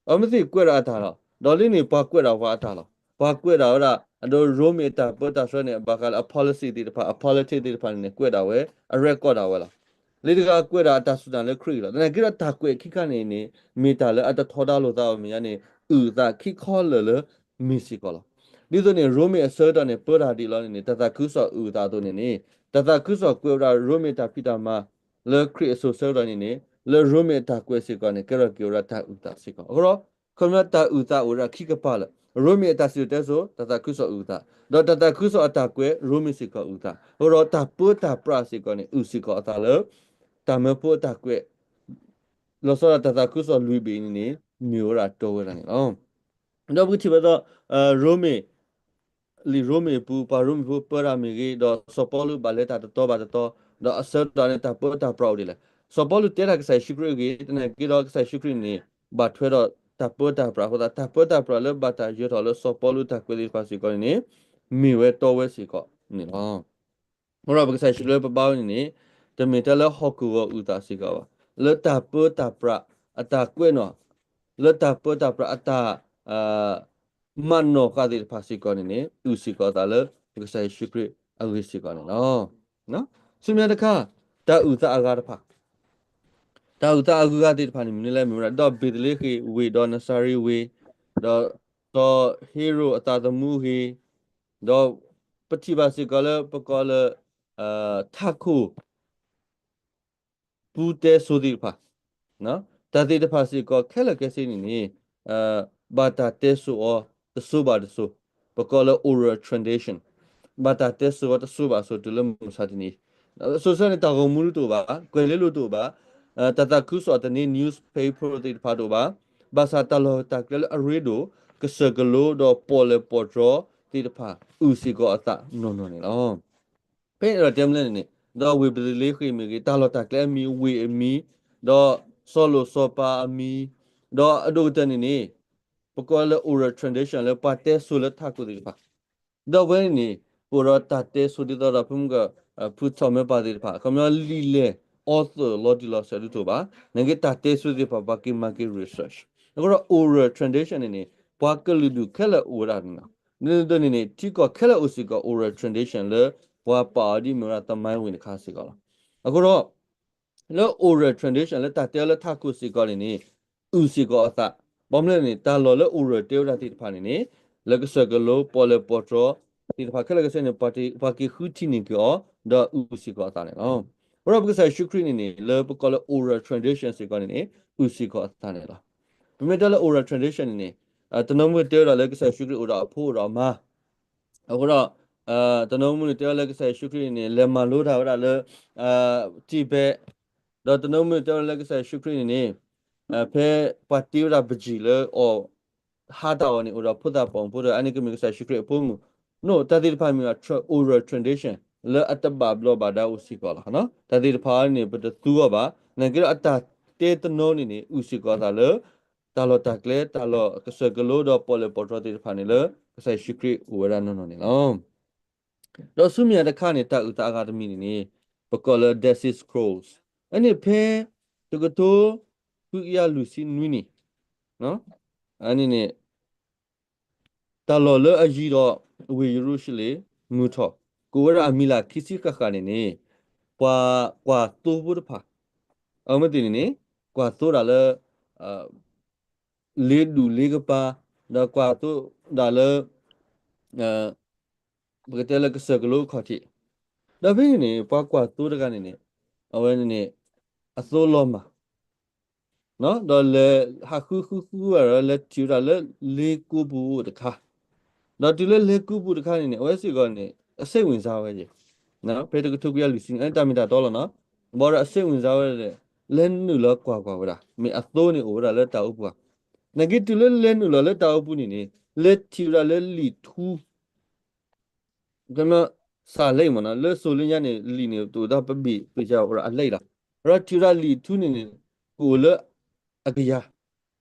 အမ့ၢ်သ့ၣ်ကွဲးဒၣ်အတၢ်လီၤ. ဒီးလၢန့ၣ်ပှၤကွဲးဒၣ်ပှၤအတၢ်လီၤ. ပှၤကွဲးဒၣ်ဝဲဒၣ် အဒိ ရိမ့ၤအတၢ်ပၢတၢ်ဆှၢန့ၣ် ဘၣ်ဃးလၢအ policy သ့ၣ်တဖၣ် အ politics သ့ၣ်တဖၣ်န့ၣ်န့ၣ် ကွဲးဒၣ်ဝဲ အ record ဒၣ်ဝဲလီၤ. လၢတဂၤကွဲးဒၣ်အတၢ်စူၢ်တၢ်နာ်လၢခရံာ်လီၤ. သနာ်က့ဒီးတၢ်ကွဲးခံခါန့ၣ်န့ၣ် မ့ၢ်တၢ်လၢအတထီဒါလိာ်သးအမဲာ်ညါန့ၣ် အုၣ်အသးခံခီလၢာ်လၢမ့ၢ်စ့ၢ်ကီးလီၤ. ဒ်သိးန့ၣ် ရိမ့ၤအဆၢကတီၢ်န့ၣ် ပၢတၢ်ဒ်အံၤလီၤန့ၣ်န့ၣ် တၢ်သးခုကစီၣ်အုၣ်အသးအသိးန့ၣ်န့ၣ် တၢ်သးခုကစီၣ်ကွဲးဝဲဒၣ်ရိမ့ၤတၢ်ဖံးတၢ်မၤ လၢခရံာ်အစိၤဆၢကတီၢ်န့ၣ်န့ၣ် လၢရိမ့ၤအတၢ်ကွဲးစ့ၢ်ကီးန့ၣ် ကဲထီၣ်က့ၤဝဲဒၣ်တၢ်အုၣ်သးစ့ၢ်ကီး. အဃိဒီး ခီပညီတၢ်အုၣ်သးအိၣ်ဝဲဒၣ်ခံကပၤလၢာ်, ရိမ့ၤအတၢ်စံၣ်စိၤတဲစိၤ တၢ်သးခုကစီၣ်အုၣ်အသး, ဒီးတၢ်သးခုကစီၣ်အတၢ်ကွဲး ရိမ့ၤစ့ၢ်ကီးအုၣ်အသး, အဃိဒီးတၢ်ပၢတၢ်ပြးစ့ၢ်ကီးန့ၣ် အုၣ်စ့ၢ်ကီးအသးလၢ တၢ်မၢဖိအတၢ်ကွဲး လီၤဆီဒၣ်တၢ်သးခုကစီၣ်လွံၢ်ဘ့ၣ်န့ၣ်န့ၣ် မ့ၢ်ဝဲဒၣ်တီဝဲဒၣ်န့ၣ်လီၤ. ဒီးပကထံၣ်ဘၣ်ဒီး ရိမ့ၤ လံာ်ရိမ့ၤအပူၤ ပှၤရိမ့ၤဖိပၢတၢ်မ့ၢ်ဂ့ၤ, ဒီးစီၤပီလူးဘၣ်လဲၤတၢ်တတီဘၣ်တတီ, ဒီးအဆၢကတီၢ်န့ၣ် တၢ်ပၢတၢ်ပြးအိၣ်ဒ်လဲၣ်. စီၤပီလူးတဲတၢ်ကစၢ်ယ့ၣ်ၡူးခရံာ်အဂ့ၢ်, သနာ်က့ဒီးကစၢ်ယ့ၣ်ၡူးခရံာ်န့ၣ် ဘၣ်ထွဲဒီးတၢ်ပၢတၢ်ပြးအဃိသတး တၢ်ပၢတၢ်ပြးလၢဘၣ်တၢ်ယၢၤထီၣ်လၢစီၤပီလူးတၢ်ကွဲးသ့ၣ်တဖၣ်စ့ၢ်ကီးန့ၣ်န့ၣ် မ့ၢ်ဝဲတီဝဲစ့ၢ်ကီးန့ၣ်လီၤ. အဃိဒီးပကစၢ်ယ့ၣ်ၡူးလၢပဘါဝဲန့ၣ်န့ၣ် တမ့ၢ်တၢ်လၢဟီၣ်ခိၣ်ဂီၤအုၣ်သးစ့ၢ်ကီးဘၣ်, လၢတၢ်ပၢတၢ်ပြးအတၢ်ကွဲးနီၣ်, လၢတၢ်ပၢတၢ်ပြးအတၢ် မၤနီၣ်ဃာ်သ့ၣ်တဖၣ်စ့ၢ်ကီးန့ၣ်န့ၣ် အုၣ်စ့ၢ်ကီးအသးလၢပကစၢ်ယ့ၣ်ၡူးခရံာ်အဂ့ၢ်စ့ၢ်ကီးန့ၣ်လီၤ. ဆူမဲာ်ညါတခါ တၢ်အုၣ်သးအဂၤတဖၣ်, တၢ်အုၣ်သးအဂၤတဖၣ်န့ၣ် မနုၤလဲၣ် မ့ၢ်ဝဲဒၣ် ဒီးဘ့းသလ့ဃ့ၣ်ဝ့ၢ်ဒီးနစၤရ့းဝ့ၢ်, ဒီးစီၤဟ့ရိာ်အသးသမူဂ့ၤ, ဒီးပထံၣ်ဘၣ်စ့ၢ်ကီးလၢပကိးလၢ ထးခိၣ် ပူတဲစိၤသ့ၣ်တဖၣ်, တၢ်သ့ၣ်တဖၣ်စ့ၢ်ကီးခဲလၢာ်ခဲဆ့န့ၣ်န့ၣ် ဘၣ်တၢ်တဲစိၤအီၤတစိၤဘၣ်တစိၤ, ပကိးလၢ oral tradition, ဘၣ်တၢ်တဲစိၤအီၤတစိၤဘၣ်တစိၤတုၤလၢမုၢ်မဆါတနံၤ, အစိၤဆၢန့ၣ် တၢ်ဂီၤမူတအိၣ်ဘၣ်, ကွဲးလ့လိတအိၣ်ဘၣ်, တၢ်သးခုကစီၣ်တနံၤ newspaper သ့ၣ်တဖၣ်တအိၣ်ဘၣ်, ဘၣ်ဆၣ်တၢ်လီၢ်တၢ်ကျဲလၢအရ့ဒိၣ် ကစၢၢ်ကလိဒီးပီၣ်လဲၣ်ပီၣ်တြီသ့ၣ်တဖၣ် အုၣ်စ့ၢ်ကီးအသးနီၢ်နီၢ်န့ၣ်လီၤ. ဖဲန့ၣ်ဒီးတဲမလဲၣ်န့ၣ်န့ၣ် ဒီးဝ့ၢ်ဘ့းသလ့ဃ့ၣ်မ့ၢ်ဂ့ၤ, တၢ်လီၢ်တၢ်ကျဲအမံၤ, ဝ့ၢ်အမံၤ, ဒီးစီၤလိၣ်စီၤပၤအမံၤ, ဒီးအဒိၣ်ကတၢၢ်န့ၣ်န့ၣ် ပကိးလၢ oral tradition လၢပှၤတဲစိၤလၢထးခိၣ်သ့ၣ်တဖၣ်, ဒီးဝဲန့ၣ်န့ၣ် ပအိၣ်ဒီးတၢ်တဲစိၤဒ်သိးဒီးဖုမုၢ်က ဖုထီၣ်မဲပၢ်သ့ၣ်တဖၣ် ခီပညီလံာ်လဲၢ် author လီၤတံၢ်လီၤဆဲးဒုးတအိၣ်ဘၣ်, နာ်က့တၢ်တဲစိၤသ့ၣ်တဖၣ် ပှၤက့ၤမၤက့ၤ research, အဃိဒီး oral tradition န့ၣ်န့ၣ် ပှၤကလုာ်ဒူၣ်ခဲလၢာ်အိၣ်ဝဲဒၣ်န့ၣ်လီၤ. ဒ်န့ၣ်အသိးန့ၣ်န့ၣ် ထံကီၢ်ခဲလၢာ်အိၣ်စ့ၢ်ကီး oral tradition လၢပှၤပာ်အီၤဒ်မ့ၢ်ဝဲဒၣ်သမိုင်းဝင်တခါစ့ၢ်ကီးလီၤ. အဃိဒီး လၢ oral tradition လၢတၢ်တဲအီၤလၢထးခိၣ်စ့ၢ်ကီးန့ၣ်န့ၣ် အုၣ်စ့ၢ်ကီးအသး, ဘၣ်မနုၤလဲၣ်န့ၣ် တၢ်လီၢ်လၢ oral တဲဝဲဒၣ်သ့ၣ်တဖၣ်န့ၣ်န့ၣ် လၢကစၢၢ်ကလိ ပီၣ်လဲၣ်ပီၣ်တြီသ့ၣ်တဖၣ်ခဲလၢာ်ခဲဆ့န့ၣ် ပှၤက့ၤဃုထံၣ်န့ၢ်က့ၤအီၤ ဒီးအုၣ်စ့ၢ်ကီးအသးန့ၣ်လီၤ. အဃိဒီးပကစၢ်ယ့ၣ်ၡူးခရံာ်န့ၣ်န့ၣ် လၢပကိးလၢ oral tradition စ့ၢ်ကီးန့ၣ်န့ၣ် အုၣ်စ့ၢ်ကီးအသးန့ၣ်လီၤ. ပမ့ၢ်တဲလၢ oral tradition န့ၣ်န့ၣ် တနီၤမုၢ်တဲဝဲဒၣ်လၢကစၢ်ယ့ၣ်ၡူးခရံာ်အိၣ်ဒီးအဖိအိၣ်ဒီးအမါ, အဃိဒီး တနီၤမုၢ်န့ၣ်တဲဝဲလၢကစၢ်ယ့ၣ်ၡူးခရံာ်န့ၣ်န့ၣ် လဲၤမၤလိတၢ်ဝဲဒၣ်လၢ Tibet, ဒီးတနီၤမုၢ်န့ၣ်တဲဝဲဒၣ်လၢကစၢ်ယ့ၣ်ၡူးခရံာ်န့ၣ်န့ၣ် ဖဲပှၤတ့ဝဲဒၣ်ပယီၤလၢအီၣ်ဟါတၢ်အီၣ်န့ၣ် အိၣ်ဒီးဖိသၣ်ပိာ်မုၣ်ဖိတဂၤ အန့ၣ်ကမ့ၢ်ကစၢ်ယ့ၣ်ၡူးခရံာ်အဖိမုၣ်, တၢ်သ့ၣ်တဖၣ်မ့ၢ် oral tradition လၢအတဘၣ်ဘျီးဘၣ်ဒါအိၣ်စ့ၢ်ကီးလီၤ. တၢ်သ့ၣ်တဖၣ်န့ၣ် ပတသူအီၤဘၣ်, နာ်က့ဒီးအတၢ်တဲတနီၤန့ၣ်န့ၣ် အုၣ်စ့ၢ်ကီးအသးလၢ တၢ်လီၢ်တၢ်ကျဲ တၢ်လီၢ်ကစၢၢ်ကလိဒီးပီၣ်လဲၣ်ပီၣ်တြီသ့ၣ်တဖၣ်န့ၣ်လၢ ကစၢ်ယ့ၣ်ၡူးခရံာ်အိၣ်ဝဲဒၣ်နီၢ်နီၢ်န့ၣ်လီၤ. ဒီးဆူမဲာ်ညါတခါန့ၣ် တၢ်အုၣ်သးအဂၤတမံၤန့ၣ်န့ၣ် ပကိးလၢ Dead Sea Scrolls, အန့ၣ်ဖဲ တကထိခွံကယၤလွံၢ်ဆံနွံနံၣ်, အန့ၣ်န့ၣ် တၢ်လီၢ်လၢအယံၤဒီး ဝ့ၢ်ယရူၤၡလ့ၣ် မုၢ်ထီၣ် ကိးဝဲဒၣ်အမံၤလၢ်ခံဆံဃၣ်ဃၣ်န့ၣ်န့ၣ် ပှၤကွၢ်သိဖိတဖၣ် အဝဲသ့ၣ်န့ၣ်န့ၣ် ကွၢ်သိဒၣ်လၢ လ့ဒူၣ်လ့ကပၤ, ဒီးကွၢ်သိဒၣ်လၢ ပကတဲလၢကစၢၢ်ကလိအခီၣ်ထံး, ဒီးဖဲန့ၣ်န့ၣ် ပှၤကွၢ်သိတဂၤန့ၣ်န့ၣ် အဝဲန့ၣ်န့ၣ် အသိလီၤမၢ် ဒီးလဲၤဟးဃုဃုဃုဝဲဒီး လဲၤထံၣ်ဝဲဒၣ်လၢလ့ကိပူၤတခါ, ဒီးတုၤလၢလ့ကိပူၤတခါန့ၣ်န့ၣ် အဝဲစ့ၢ်ကီးန့ၣ် အစိတ်ဝင်စားဝဲယဲၢ်, ဖဲတကထိခွံကယၤလွံၢ်ဆံနွံ အတၢ်မ့ၢ်တၢ်တီလီၤနီၤ, ဘၣ်ဒီးအစိတ်ဝင်စားဝဲဒၣ် လဲၤနုာ်လီၤကွၢ်ကွၢ်ဝဲဒၣ် မ့ၢ်အသိန့ၣ်အိၣ်ဝဲဒၣ်လၢတၢ်အိပူၤဧါ, နာ်က့တုၤလၢလဲၤနုာ်လီၤလၢတၢ်အိပူၤန့ၣ်န့ၣ် လဲၤထံၣ်ဝဲဒၣ်လၢလံာ်ထူ ကမၢ စၢ်လ့မ့ၢ်နီၤ လၢစိၤလၢညါန့ၣ် လံာ်န့ၣ် တအိၣ်ဒီးပဘ့ၣ် ပစၢ်အိၣ်ဒီးအလံာ်လီၤ. ဒီးထံၣ်ဝဲဒၣ်လံာ်ထူန့ၣ်န့ၣ် ကအိၣ်လၢအကယၤ,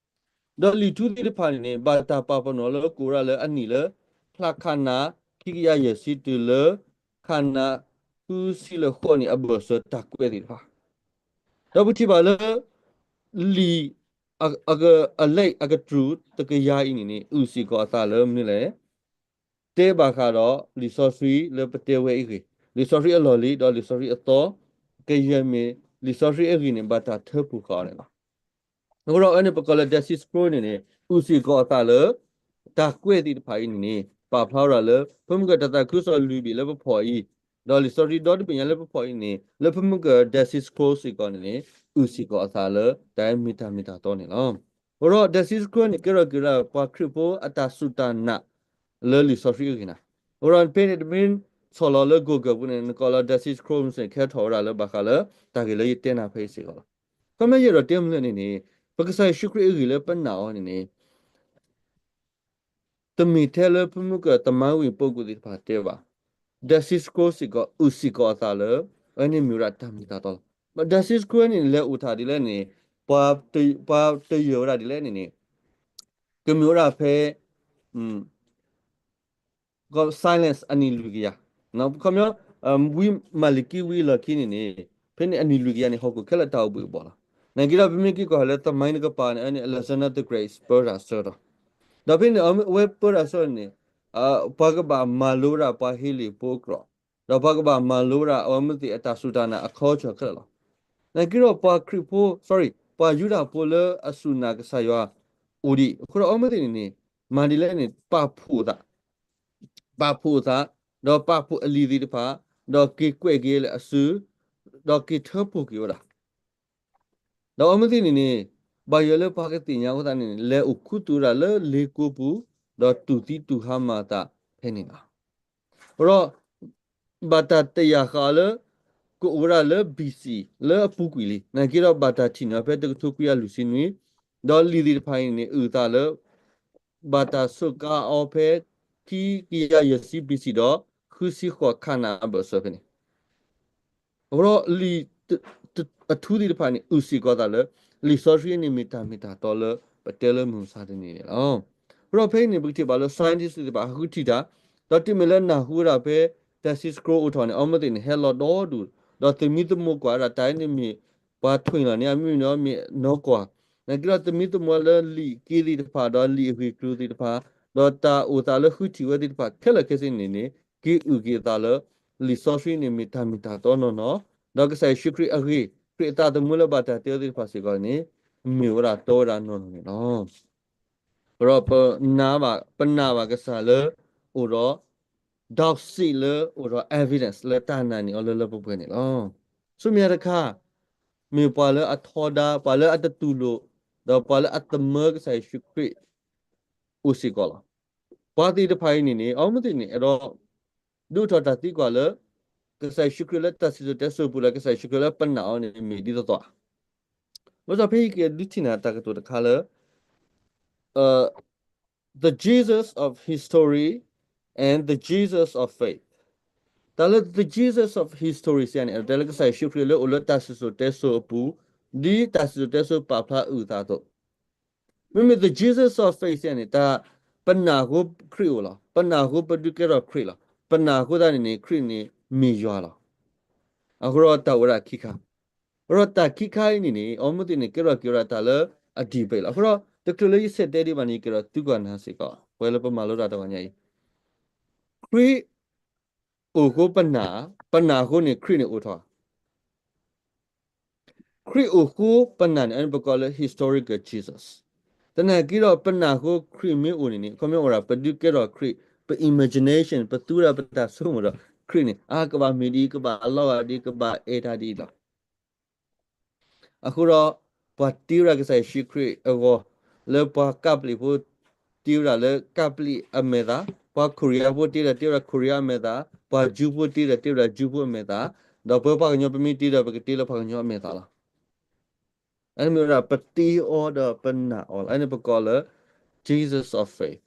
ဒီးလံာ်ထူသ့ၣ်တဖၣ်န့ၣ်န့ၣ် ဘၣ်တၢ်ပာ်ပနီၣ်လၢကအိၣ်ဝဲဒၣ်လၢအနံၣ်လၢ ဖျၢၣ်ခၣ်နၢ် ခံကယၤယဲၢ်ဆံတုၤလၢ ခၣ်နၢ် ဃုဆံလၢဃိးနံၣ်အဘၢၣ်စၢၤတၢ်ကွဲးသ့ၣ်တဖၣ်, ဒီးပထံၣ်ဘၣ်လၢ လံာ် အ အကလဲအကတြူၢ်တကယၤအံၤန့ၣ်န့ၣ် အုၣ်စ့ၢ်ကီးအသးလၢမနုၤလဲၣ် တဲဘၣ်ဃးဒီးလံာ်စီဆှံလၢပတဲဝဲအံၤအဂ့ၢ်, လံာ်စီဆှံအလီၢ်လံၤ ဒီးလံာ်စီဆှံအသီ ကယဲၢ်မ့ၢ် လံာ်စီဆှံအဂ့ၢ်န့ၣ် ဘၣ်တၢ်ထၢဖှိၣ်ဃာ်အီၤန့ၣ်လီၤ. အဃိဒီးအဝဲန့ၣ် ပကိးလၢ Dead Sea Scrolls န့ၣ်န့ၣ် အုၣ်စ့ၢ်ကီးအသးလၢ တၢ်ကွဲးသ့ၣ်တဖၣ်အံၤန့ၣ်န့ၣ် ပာ်ဖျါဝဲဒၣ်လၢ ဖဲမုၢ်ကၢၢ်တၢ်သးခုကစီၣ်လွံၢ်ဘ့ၣ်လၢပဖီၣ်အံၤ, ဒီးလံာ်စီဆှံဒီတဘ့ၣ်ညါလၢပဖီၣ်အံၤန့ၣ် လၢဖဲမုၢ်ကၢၢ် Dead Sea Scrolls စ့ၢ်ကီးန့ၣ်န့ၣ် အုၣ်စ့ၢ်ကီးအသးလၢ တၢ်မ့ၢ်တၢ်မ့ၢ်တၢ်တီန့ၣ်လီၤ. အဃိဒီး Dead Sea Scrolls န့ၣ် ကဲထီၣ်က့ၤဝဲဒၣ်ပှၤခရံာ်ဖိအတၢ်စူၢ်တၢ်နာ် လၢလံာ်စီဆှံအဂ့ၢ်န့ၣ်, အဃိဒီးဖဲန့ၣ် တမ့ၢ်ဆီၣ်လီၤလၢ Google ပူၤန့ၣ် နကိးလၢ Dead Sea Scrolls န့ၣ် ကဲထီၣ်ဝဲဒၣ်လၢဘၣ်ဃးလၢ တၢ်ဂ့ၢ်လၢယတဲနၤဖဲအံၤစ့ၢ်ကီးလီၤ. ခီမ့ၢ်ယအဲၣ်ဒိးတဲမနုၤလဲၣ်န့ၣ်န့ၣ် ပကစၢ်ယ့ၣ်ၡူးခရံာ်အဂ့ၢ်လၢပနာ်အီၤန့ၣ်န့ၣ် တမ့ၢ်ထဲလၢဖဲမုၢ်ကၢၢ် သမိုင်းဝင်ပုဂ္ဂိုလ် သ့ၣ်တဖၣ်တဲဘၣ်. Dead Sea Scrolls စ့ၢ်ကီး အုၣ်စ့ၢ်ကီးအသးလၢ အဝဲန့ၣ်မ့ၢ်ဝဲဒၣ်တၢ်မ့ၢ်တၢ်တီလီၤ. Dead Sea Scrolls န့ၣ် လဲၤအိၣ်တၢ်ဒ်လဲၣ်န့ၣ် ပှၤတယၢၤဝဲဒၣ်ဒ်လဲၣ်န့ၣ်န့ၣ် ကမ့ၢ်ဝဲဒၣ်ဖဲ silence အနံၣ်လွံၢ်ကယၤ, ခီပညီ ဝံမၤလကံဝံအလီၢ်ခံန့ၣ်န့ၣ် ဖဲန့ၣ်အနံၣ်လွံၢ်ကယၤန့ၣ် ဟီၣ်ခိၣ်ခဲလၢာ်တၢ်အိၣ်ဘှံးအိၣ်ဘှီလီၤ. နာ်က့ဒီး ပမ့ၢ်က့ၤကွၢ်လၢ သမိုင်း တကပၤန့ၣ် အဝဲန့ၣ် Alexander the Great ပၢတၢ်ဆၢကတီၢ်, ဒီးဖဲန့ၣ် အဝဲပၢတၢ်ဆၢန့ၣ် ပှၤကဘၣ်မၤလိဝဲဒၣ်ပှၤဟ့လ့ၣ်ဖိအကြၢး, ဒီးပှၤကဘၣ်မၤလိဝဲဒၣ်အဝဲမ့ၢ်သ့ၣ်အတၢ်စူၢ်တၢ်နာ်အ culture ခဲလၢာ်လီၤ. နာ်က့ဒီးပှၤခရံာ်ဖိ sorry ပှၤယူဒၤဖိလၢအစူၢ်နာ်ကစၢ်ယွၤအိၣ်ဒံးအဃိဒီး အဝဲမ့ၢ်သ့ၣ်န့ၣ်န့ၣ် မၤဒ်လဲၣ်န့ၣ် ပာ်ဖှိၣ်အသး ပာ်ဖှိၣ်အသး, ဒီးပာ်ဖှိၣ်အလံာ်သ့ၣ်တဖၣ်, ဒီးက့ၤကွဲးက့ၤလၢအစု, ဒီးက့ၤထၢဖှိၣ်က့ၤဝဲဒၣ် ဒီးအဝဲမ့ၢ်သ့ၣ်န့ၣ်န့ၣ် ဘၣ်ယွၤလၢပှၤကသ့ၣ်ညါအဃိသတးန့ၣ် လဲၤအိၣ်ခူသူၣ်ဝဲဒၣ်လၢလ့ကိပူၤ, ဒီးတူၢ်သံတူၢ်ဟါမၢ်အသးဖဲန့ၣ်လီၤ. အဃိဒီး ဘၣ်တၢ်တယာ်ဃာ်အီၤလၢ ကအိၣ်ဝဲဒၣ်လၢ B C လၢအပူၤကွံာ်လံ. နာ်က့ဒီးဘၣ်တၢ်ထံၣ်န့ၢ်အီၤဖဲတကထိခွံကယၤလွံၢ်ဆံနွံ, ဒီးလံာ်သ့ၣ်တဖၣ်အံၤန့ၣ် အုၣ်သးလၢ ဘၣ်တၢ်စူးကါအီၤဖဲ ခံကယၤယဲၢ်ဆံ B C ဒီး ဃုဆံဃိး ခၣ်နၢ်အဘၢၣ်စၢၤဖဲန့ၣ် အဃိဒီးလံာ် အထူသ့ၣ်တဖၣ်န့ၣ် အုၣ်စ့ၢ်ကီးသးလၢ လံာ်စီဆှံန့ၣ်မ့ၢ်တၢ်မ့ၢ်တၢ်တီလၢပတဲလၢမုၢ်မဆါတနံၤန့ၣ်လီၤ. အဃိဒီးဖဲအံၤန့ၣ် ပကထံၣ်ဘၣ်လၢ scientist သ့ၣ်တဖၣ်ဟးဃုထံၣ်တၢ်, ဒီးတုၤမ့ၢ်လၢနၢ်ဟူဝဲဒၣ်ဖဲ Dead Sea Scrolls အိၣ်ထီၣ်န့ၣ် အဝဲသ့ၣ်န့ၣ် ဟဲလီၤဒီဒူၣ်, ဒီးသမံသမိးကွၢ်ဝဲဒၣ်တၢ်အံၤန့ၣ်မ့ၢ် ပှၤထွံၣ်လီၤန့ၣ် အမ့ၢ်နီၤမ့ၢ်နီၢ်ကွၢ်, နာ်က့ဒီးသမံသမိးလၢလံာ်အက့သ့ၣ်တဖၣ် ဒီးလံာ်အဂ့ၢ်အကျိၤသ့ၣ်တဖၣ်, ဒီးတၢ်အိၣ်သးလၢဃုထံၣ်ဝဲသ့ၣ်တဖၣ် ခဲလၢာ်ခဲဆ့န့ၣ်န့ၣ် က့ၤအုၣ်က့ၤအသးလၢ လံာ်စီဆှံန့ၣ်မ့ၢ်တၢ်မ့ၢ်တၢ်တီနီၢ်နီၢ်, ဒီးကစၢ်ယ့ၣ်ၡူးခရံာ်အဂ့ၢ်, ခရံာ်အသးသမူလၢဘၣ်တၢ်တဲအီၤသ့ၣ်တဖၣ်စ့ၢ်ကီးန့ၣ် မ့ၢ်ဝဲဒၣ်တီဝဲဒၣ်နီၢ်နီၢ်န့ၣ်လီၤ. အဃိဒီးပနာ်ဘၣ်, ပနာ်ဘၣ်ကစၢ်လၢအိၣ်ဒီး ဒီးစံးလၢအိၣ်ဒီး evidence လၢတၢ်နာ်န့ၢ်အီၤလၢလၢပှဲၤပှဲၤန့ၣ်လီၤ. ဆူမဲာ်ညါတခါ မ့ၢ်ပှၤလၢအထီဒါ, ပှၤလၢအတတူၢ်လိာ်, ဒီးပှၤလၢအတမၢကစၢ်ယ့ၣ်ၡူးခရံာ်အိၣ်စ့ၢ်ကီးလီၤ. ပှၤသ့ၣ်တဖၣ်အံၤန့ၣ်န့ၣ် အဝဲသ့ၣ်န့ၣ် အဲၣ်ဒိး ဒုးအိၣ်ထီၣ်တၢ်သံကွၢ်လၢ ကစၢ်ယ့ၣ်ၡူးခရံာ်လၢတၢ်စံၣ်စိၤတဲစိၤပူၤလၢ ကစၢ်ယ့ၣ်ၡူးခရံာ်လၢပနာ်အီၤန့ၣ် မ့ၢ်ဒ်သိးသိးဧါ. ဘၣ်ဆၣ်ဖဲအံၤကဒုးထံၣ်န့ၢ်တၢ်ကတိၤတခါလၢ the Jesus of history and the Jesus of faith. တၢ်လၢ the Jesus of history စံးန့ၣ် အဲၣ်ဒိးတဲလၢကစၢ်ယ့ၣ်ၡူးခရံာ်လၢအိၣ်လၢတၢ်စံၣ်စိၤတဲစိၤအပူၤ, ဒ်တၢ်စံၣ်စိၤတဲစိၤပာ်ဖျါအုၣ်အသးအသိး, မ့မ့ၢ် the Jesus of faith စံးန့ၣ် တၢ်ပနာ်အဃိခရံာ်အိၣ်လီၤ. ပနာ်အဃိပဒုးကဲထီၣ်ခရံာ်လီၤ. ပနာ်အဃိသတးန့ၣ်န့ၣ် ခရံာ်န့ၣ်မ့ၢ်ယွၤလီၤ. အဃိဒီးတၢ်အိၣ်ဝဲဒၣ်ခံခါ အဃိဒီးတၢ်ခံခါအံၤန့ၣ်န့ၣ် အဝဲသ့ၣ်န့ၣ် ကဲထီၣ်က့ၤဝဲဒၣ်တၢ်လၢအ debate လီၤ. အဃိဒီး တချုးလၢယဆဲးတဲဒံးဘၣ်န့ၣ် ယကဒီးသုကွၢ်နၤစ့ၢ်ကီး ပှၤလၢပမၤလိတၢ်တဂီၤညါအံၤ ခရံာ်အိၣ်အဃိပနာ်, ပနာ်အဃိန့ၣ် ခရံာ်န့ၣ်အိၣ်ထီၣ် ခရံာ်အိၣ်အဃိပနာ်န့ၣ် အန့ၣ်ပကိးလၢ historical Jesus. သနာ်က့ဒီး ပနာ်အဃိခရံာ်မ့ၢ်အိၣ်န့ၣ်န့ၣ် ခီပညီအိၣ်ဒၣ် ပဒုးကဲထီၣ်ခရံာ်, ပ imagination, ပသူဝဲဒၣ်ပတၢ်ဆိကမိၣ်ဒီး ခရံာ်န့ၣ် အါ ကဘၣ်မ့ၢ်ဒ်အံၤ, ကဘၣ်လီၤဂာ်ဒ်အံၤ, ကဘၣ်အဲၣ်တၢ်ဒ်အံၤလီၤ. အဃိဒီး ပှၤတ့ဝဲဒၣ်ကစၢ်ယ့ၣ်ၡူးခရံာ်အဂီၢ် လၢပှၤကးပျံးဖိတ့ဝဲဒၣ်လၢကးပျံးအမဲာ်သၣ်, ပှၤခိရံယါဖိတ့ဒီး တ့ဝဲဒၣ်ခိရံယါအမဲာ်သၣ်, ပှၤယူးဖိတ့ဒီး တ့ဝဲဒၣ်ယူးဖိအမဲာ်သၣ်, ဒီးပဝဲပှၤကညီပမ့ၢ်တ့ဒီး ပကတ့လၢပှၤကညီအမဲာ်သၣ်လီၤ. အန့ၣ်မ့ၢ်ဝဲဒၣ်ပတ့အီၤဒီးပနာ်အီၤလီၤ. အန့ၣ်ပကိးလၢ Jesus of faith.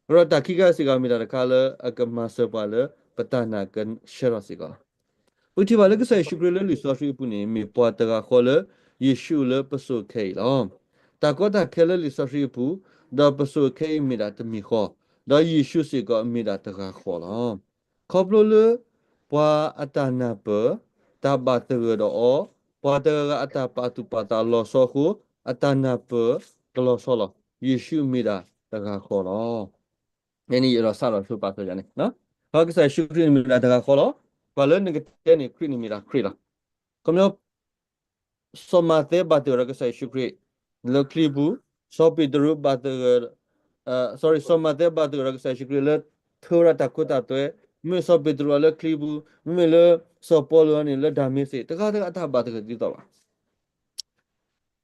အဃိဒီးတၢ်ခံခါစ့ၢ်ကီး မ့ၢ်တၢ်တခါလၢအကမၤစၢၤပှၤလၢပတၢ်နာ်ကဆှဲထီၣ်စ့ၢ်ကီးလီၤ. ပထံၣ်ဘၣ်လၢကစၢ်ယ့ၣ်ၡူးခရံာ်လၢလံာ်စီဆှံအပူၤန့ၣ် မ့ၢ်ပှၤတဂၤဃီလၢယ့ၣ်ၡူးလၢပစိၤခဲအံၤလီၤ. တၢ်ကီတၢ်ခဲလၢလံာ်စီဆှံအပူၤ, ဒီးပစိၤခဲအံၤမ့ၢ်ဒၣ်တမံၤဃီ, ဒီးယ့ၣ်ၡူးစ့ၢ်ကီးမ့ၢ်ဒၣ်တဂၤဃီလီၤ. ခီဖျိလၢ ပှၤအတၢ်နၢ်ပၢၢ် တၢ်ဘၣ်သဂၢၢ်ဒီးအီၤ, ပှၤတဂၤဂၤအတၢ်ပာ်သူၣ်ပာ်သးလီၤဆီအဃိ, အတၢ်နၢ်ပၢၢ်ကလီၤဆီလီၤ. ယ့ၣ်ၡူးမ့ၢ်ဒၣ်တဂၤဃီလီၤ. န့ၣ် ယအဲၣ်ဒိးစးထီၣ်ဆိပာ်စၢၤယၤန့ၣ်, ခီကစၢ်ယ့ၣ်ၡူးခရံာ်န့ၣ်မ့ၢ်ဒၣ်တဂၤဃီလီၤ. ပှၤလၢနကတဲန့ၣ် ခရံာ်န့ၣ်မ့ၢ်ဒၣ်ခရံာ်လီၤ. ခီပညီ စီၤမးသဲဘၣ်သဂၢၢ်ဒီးကစၢ်ယ့ၣ်ၡူးခရံာ် လၢချံပူၤ, စီၤပ့းတရူးဘၣ်သဂၢၢ်, sorry, စီၤမးသဲဘၣ်သဂၢၢ်ဒီးကစၢ်ယ့ၣ်ၡူးခရံာ်လၢ ထၢဝဲဒၣ်တၢ်ခိတၢ်သွဲ, မ့မ့ၢ်စီၤပ့းတရူးအီၤလၢချံပူၤ, မ့မ့ၢ်လၢစီၤပီလူးအီၤန့ၣ်လၢဒၤမ့းစ့း, တဂၤတဂၤအတၢ်ဘၣ်သဂၢၢ်ဒ်သိးဘၣ်.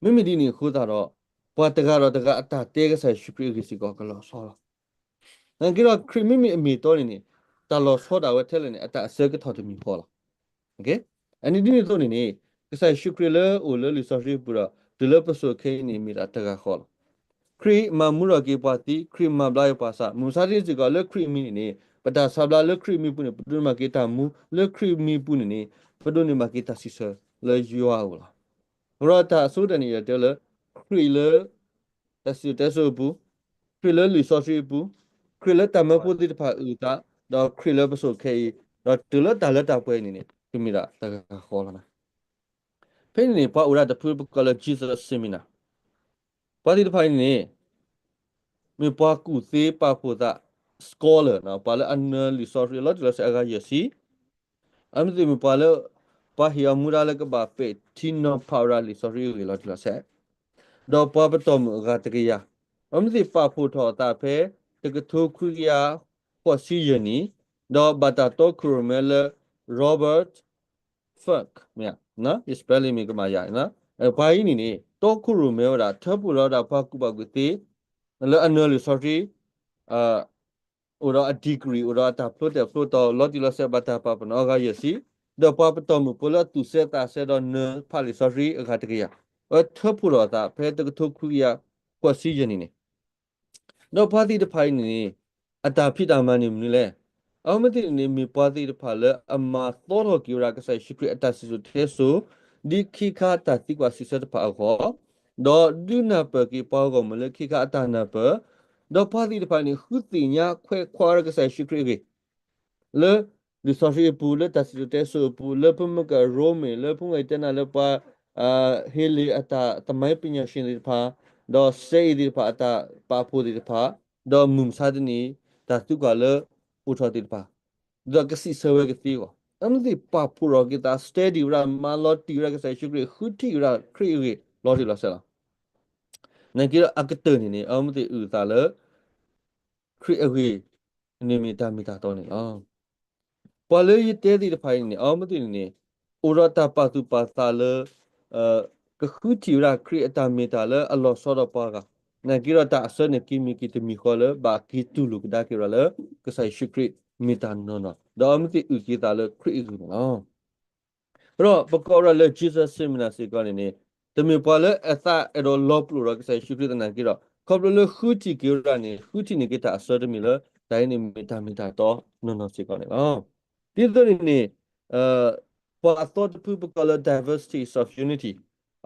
မ့မ့ၢ်ဒ်န့ၣ်အဃိသတးဒီး ပှၤတဂၤဒီးတဂၤအတၢ်တဲကစၢ်ယ့ၣ်ၡူးခရံာ်အဂ့ၢ်စ့ၢ်ကီးကလီၤဆီလီၤ. နာ်က့ဒီး ခရံာ်မ့မ့ၢ်အမ့ၢ်အတီန့ၣ်န့ၣ် တၢ်လီၤဆီဒၣ်ဝဲထဲလဲၣ်န့ၣ် အတၢ်အဆၢကတီၢ်တမံၤဃီလီၤ. အန့ၣ်ဒ်န့ၣ်အသိးန့ၣ်န့ၣ် ကစၢ်ယ့ၣ်ၡူးခရံာ်လၢအိၣ်လၢလံာ်စီဆှံပူၤဒီး တုၤလၢပစိၤခဲအံၤန့ၣ် မ့ၢ်ဒၣ်တဂၤဃီလီၤ. ခရံာ်မၤမူထီၣ်က့ၤပှၤသံ, ခရံာ်မၤဘျါက့ၤပှၤသး, မုၢ်မဆါတနံၤစ့ၢ်ကီးလၢခရံာ်အမံၤန့ၣ်န့ၣ် ပတၢ်ဆါဘျါလၢခရံာ်အမံၤပူၤန့ၣ် ပဒိးန့ၢ်ဘၣ်က့ၤတၢ်မူ, လၢခရံာ်အမံၤပူၤန့ၣ်န့ၣ် ပဒိးန့ၢ်ဘၣ်က့ၤတၢ်စံးဆၢလၢယွၤအအိၣ်လီၤ. အဃိဒီးတၢ်အဆိကတၢၢ်န့ၣ် ယတဲလၢ ခရံာ်လၢ တၢ်စံၣ်စိၤတဲစိၤအပူၤ, ခရံာ်လၢလံာ်စီဆှံအပူၤ, ခရံာ်လၢတၢ်မၢဖိသ့ၣ်တဖၣ်အုၣ်အသး, ဒီးခရံာ်လၢပစိၤခဲအံၤ, ဒီးတုၤလၢတၢ်လၢတၢ်ပှဲၤအံၤန့ၣ်န့ၣ် ကမ့ၢ်ဒၣ်တဂၤဃီလီၤ. ဖဲန့ၣ်န့ၣ် ပှၤအိၣ်ဒၣ်တဖုပကိးလၢ Jesus Seminar, ပှၤသ့ၣ်တဖၣ်အံၤန့ၣ် မ့ၢ်ပှၤကူၣ်သ့ပာ်ဖှိၣ်သး scholar ပှၤလၢအနၢၤလံာ်စီဆှံအလီၤတံၢ်လီၤဆဲးအဂၤယဲၢ်ဆံ, အမ့ၢ်သ့ၣ်မ့ၢ်ပှၤလၢ ပှၤဟ့ၣ်အီၤမူဒါလၢကဘၣ်ပဲာ်ထံနီၤဖးဝဲဒၣ်လံာ်စီဆှံအဂ့ၢ်လီၤတံၢ်လီၤဆဲး, ဒီးပှၤပတီၢ်မုၢ်အဂၤတကယၤ, အမ့ၢ်သ့ၣ်ပာ်ဖှိၣ်ထီၣ်အသးဖဲ တကထိခွံကယၤဃိးဆံယဲၢ်နံၣ်, ဒီးဘၣ်တၢ်တီခိၣ်ရိၣ်မဲလၢ Robert Funk, မ့ၢ်ဧါ, ယ spelling မ့ၢ်ကမၣ်ယၤ, ပှၤအံၤန့ၣ်န့ၣ် တီခိၣ်ရိၣ်မဲဝဲဒၣ် ထၢဖှိၣ်လီၤဝဲဒၣ်ပှၤကူၣ်ဘၣ်ကူၣ်သ့ လၢအနၢၤလံာ်စီဆှံ အိၣ်ဒီးအ degree အိၣ်ဒီးအတၢ်ဖျိတၢ်ဖျိတီၤလီၤတံၢ်လီၤဆဲးဘၣ်တၢ်ပာ်ပနီၣ်အဂၤယဲၢ်ဆံ, ဒီးပှၤပတီၢ်မုၢ်ဖိလၢအသူၣ်စဲသးစဲဒီးနၢၤဖးလံာ်စီဆှံအဂၤတကယၤ, အဝဲထၢဖှိၣ်ထီၣ်အသးဖဲတကထိခွံကယၤဃိးဆံယဲၢ်နံၣ်န့ၣ် ဒီးပှၤသ့ၣ်တဖၣ်အံၤန့ၣ် အတၢ်ဖံးတၢ်မၤန့ၣ်မနုၤလဲၣ်. အဝဲသ့ၣ်န့ၣ်န့ၣ် မ့ၢ်ပှၤသ့ၣ်တဖၣ်လၢအမၤသီထီၣ်က့ၤဝဲဒၣ်ကစၢ်ယ့ၣ်ၡူးခရံာ်အတၢ်စံၣ်စိၤတဲစိၤ ဒ်ခ့ခါတၢ်သံကွၢ်စံးဆၢတဖၣ်အဂီၢ်, ဒီးဒုးနၢ်ပၢၢ်က့ၤပှၤဂီၢ်မုၢ်လၢခ့ခါအတၢ်နၢ်ပၢၢ်, ဒီးပှၤသ့ၣ်တဖၣ်န့ၣ် ဃုသ့ၣ်ညါခွဲးခွါဝဲဒၣ်ကစၢ်ယ့ၣ်ၡူးခရံာ်အဂ့ၢ် လၢလံာ်စီဆှံအပူၤ, လၢတၢ်စံၣ်စိၤတဲစိၤအပူၤ, လၢဖုမုၢ်ကရိမ့ၤ, လၢဖုမုၢ်ကတဲနၤလၢပှၤ ဟ့လ့ၣ်အတၢ်သမိုင်းပညာရှင်သ့ၣ်တဖၣ်, ဒီးစဲအ့ၣ်သ့ၣ်တဖၣ်အတၢ်ပာ်ဖှိၣ်သ့ၣ်တဖၣ်, ဒီးမုၢ်မဆါတနံၤ တၢ်သံကွၢ်လၢအိၣ်ထီၣ်သ့ၣ်တဖၣ်, ဒီးကစံးဆၢဝဲကသ့အဂီၢ်, အမ့ၢ်သ့ၣ်ပာ်ဖှိၣ်ထီၣ်က့ၤသး study ဝဲဒၣ် မၤလီၤတံၢ်ဝဲဒၣ်ကစၢ်ယ့ၣ်ၡူးခရံာ်, ဃုထံၣ်ဝဲဒၣ်ခရံာ်အဂ့ၢ်လီၤတံၢ်လီၤဆဲးလီၤ. နာ်က့ဒီးအကတၢၢ်န့ၣ်န့ၣ် အမ့ၢ်သ့ၣ်အုၣ်အသးလၢ ခရံာ်အဂ့ၢ် န့ၣ်မ့ၢ်တၢ်မ့ၢ်တၢ်တီန့ၣ်လီၤ. ပှၤလၢယတဲသ့ၣ်တဖၣ်အံၤန့ၣ် အဝဲသ့ၣ်န့ၣ်န့ၣ် အိၣ်ဒီးတၢ်ပာ်သူၣ်ပာ်သးလၢ ကဃုထံၣ်ဝဲဒၣ်ခရံာ်အတၢ်မ့ၢ်တၢ်လၢအလီၤဆီဒီးပှၤဂၤ, နာ်က့ဒီးတၢ်အဆၢန့ၣ်က့ၤမ့ၢ်က့ၤတမံၤဃီလၢ ဘၣ်က့ၤတူၢ်လိာ်ကဒါက့ၤဝဲဒၣ်လၢ ကစၢ်ယ့ၣ်ၡူးခရံာ်မ့ၢ်တၢ်နီၢ်နီၢ်, ဒီးအဝဲသ့ၣ်အုၣ်က့ၤသးလၢခရံာ်အဂ့ၢ်န့ၣ်လီၤ. ဒီးပကိးဝဲဒၣ်လၢ Jesus Seminar စ့ၢ်ကီးန့ၣ်န့ၣ် တမ့ၢ်ပှၤလၢအသးအဲၣ်ဒိးလီၤပလိာ်ဒီးကစၢ်ယ့ၣ်ၡူးခရံာ်သနာ်က့ဒီး ခီဖျိလၢဃုထံၣ်က့ၤဝဲဒၣ်န့ၣ် ဃုထံၣ်န့ၢ်က့ၤတၢ်အဆၢတမံၤလၢ တၢ်အံၤန့ၣ်မ့ၢ်တၢ်မ့ၢ်တၢ်တီနီၢ်နီၢ်စ့ၢ်ကီးန့ၣ်လီၤ. ဒ်သိးန့ၣ်န့ၣ် ပှၤအသီတဖုပကိးလၢ diversities of unity,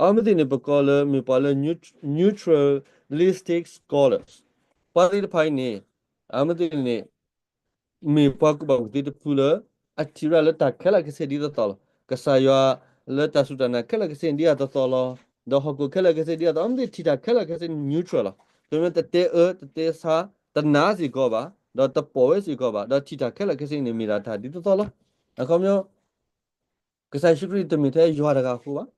အဝဲသ့ၣ်န့ၣ် ပကိးလၢမ့ၢ်ပှၤလၢ neutralistic scholars, ပှၤသ့ၣ်တဖၣ်အံၤန့ၣ် အဝဲသ့ၣ်န့ၣ် မ့ၢ်ပှၤကူၣ်ဘၣ်ကူၣ်သ့တဖုလၢ အထံၣ်ဝဲဒၣ်လၢတၢ်ခဲလၢာ်ခဲဆ့ဒ်သိးသိးလီၤ. ကစၢ်ယွၤ လၢတၢ်စူၢ်တၢ်နာ်ခဲလၢာ်ခဲဆ့န့ၣ် ဒ်အတသီလီၤ. ဒီးဟီၣ်ခိၣ်ခဲလၢာ်ခဲဆ့ဒ်အသီ, အမ့ၢ်သ့ၣ်ထံၣ်တၢ်ခဲလၢာ်ခဲဆ့န့ၣ် neutral လီၤ. ကမ့ၢ်တတဲအၢ တတဲဆါ, တနာ်စ့ၢ်ကီးဘၣ်, ဒီးတပိာ်ဝဲစ့ၢ်ကီးဘၣ်, ဒီးထံၣ်တၢ်ခဲလၢာ်ခဲဆ့န့ၣ် မ့ၢ်ဒၣ်တၢ်ဒ်သိးသိးလီၤ. အခီပညီ ကစၢ်ယ့ၣ်ၡူးခရံာ်တမ့ၢ်ထဲယွၤတဂၤအဃိဘၣ်.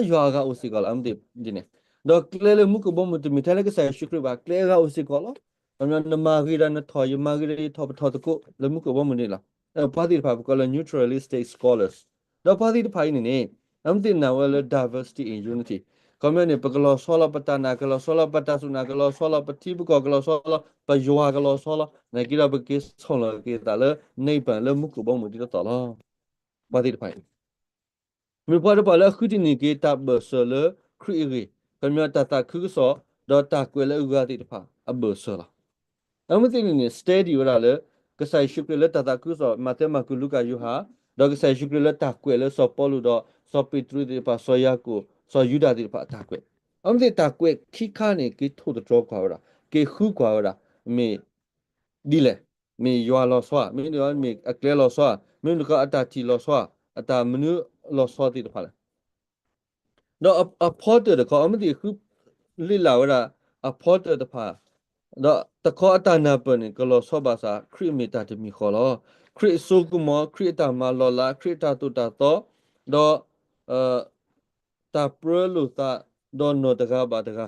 ယွၤအဂၤအိၣ်စ့ၢ်ကီးလီၤ အမ့ၢ်သ့ၣ်ဒ်န့ၣ်. ဒီးကျဲလၢမူခိၣ်ဘီမုၢ်တမ့ၢ်ထဲလၢကစၢ်ယ့ၣ်ၡူးခရံာ်ဘၣ်, ကျဲအဂၤအိၣ်စ့ၢ်ကီးလီၤ. အခီပညီ နမၤဂ့ၤဒီးနထီၣ်, ယမၤဂ့ၤဒီးယထီၣ်ပထီၣ်သကိးလၢမူခိၣ်ဘီမုၢ်န့ၣ်လီၤ. ပှၤသ့ၣ်တဖၣ်ပကိးလၢ naturalistic scholars. ဒီးပှၤသ့ၣ်တဖၣ်အံၤန့ၣ်န့ၣ် အမ့ၢ်သ့ၣ်နာ်ဝဲလၢ diversity in unity. အခီပညီန့ၣ် ပကလီၤဆီလီၤ, ပတၢ်နာ်ကလီၤဆီလီၤ, ပတၢ်စူၢ်နာ်ကလီၤဆီလီၤ, ပထံပကီၢ်ကလီၤဆီလီၤ, ပယွၤကလီၤဆီလီၤ, နာ်က့ဒီးပက့ၤဆီၣ်လီၤက့ၤသးလၢ နံၣ်ပၢၣ် လၢမူခိၣ်ဘီမုၢ်ဒ်သိးသိးလီၤ. ပှၤသ့ၣ်တဖၣ်အံၤ မ့ၢ်ပှၤတဖၣ်လၢအဃုထံၣ်န့ၢ်က့ၤတၢ်ဘၢၣ်စၢၤလၢခရံာ်အဂ့ၢ်, ခီပညီတၢ်သးခုကစီၣ် ဒီးတၢ်ကွဲးလၢအဂၤသ့ၣ်တဖၣ်အဘၢၣ်စၢၤလီၤ. အမ့ၢ်သ့ၣ်န့ၣ်န့ၣ် study ဝဲဒၣ်လၢ ကစၢ်ယ့ၣ်ၡူးခရံာ်လၢတၢ်သးခုကစီၣ် မးသဲ မၢ်ကူး လူၤကၣ် ယိၤဟၣ်, ဒီးကစၢ်ယ့ၣ်ၡူးခရံာ်လၢတၢ်ကွဲးလၢစီၤပီလူးဒီး စီၤပ့းတရူးသ့ၣ်တဖၣ်, စီၤယၤကိာ်, စီၤယူဒၤသ့ၣ်တဖၣ်အတၢ်ကွဲး. အမ့ၢ်သ့ၣ်တၢ်ကွဲးခံခါန့ၣ် က့ၤထိၣ်သတြီၤကွၢ်ဝဲဒၣ်, က့ၤဃုကွၢ်ဝဲဒၣ်, မ့ၢ် ဒ်လဲၣ်, မ့ၢ်ယွၤလီၤဆီဧါ, မ့တမ့ၢ်အကျဲလီၤဆီဧါ, မ့တမ့ၢ်အတၢ်ထံၣ်လီၤဆီဧါ, အတၢ်မနုၤလီၤဆီသ့ၣ်တဖၣ်လဲၣ်. ဒီးအဖီတၢၣ်တခီ အမ့ၢ်သ့ၣ်ဃုလ့လၢ်ဝဲဒၣ် အဖီတၢၣ်တဖၣ်, ဒီးတခီအတၢ်နၢ်ပၢၢ်န့ၣ် ကလီၤဆီဘၣ်ဆၣ် ခရံာ်မ့ၢ်တၢ်တမံၤဃီလီၤ. ခရံာ်အစိကမီၤ, ခရံာ်အတၢ်မၤလီၤလး, ခရံာ်အတၢ်သိၣ်တၢ်သီ, ဒီး တၢ်ပြၢလိာ်သး ဒီးနီၢ်တဂၤဘၣ်တဂၤ,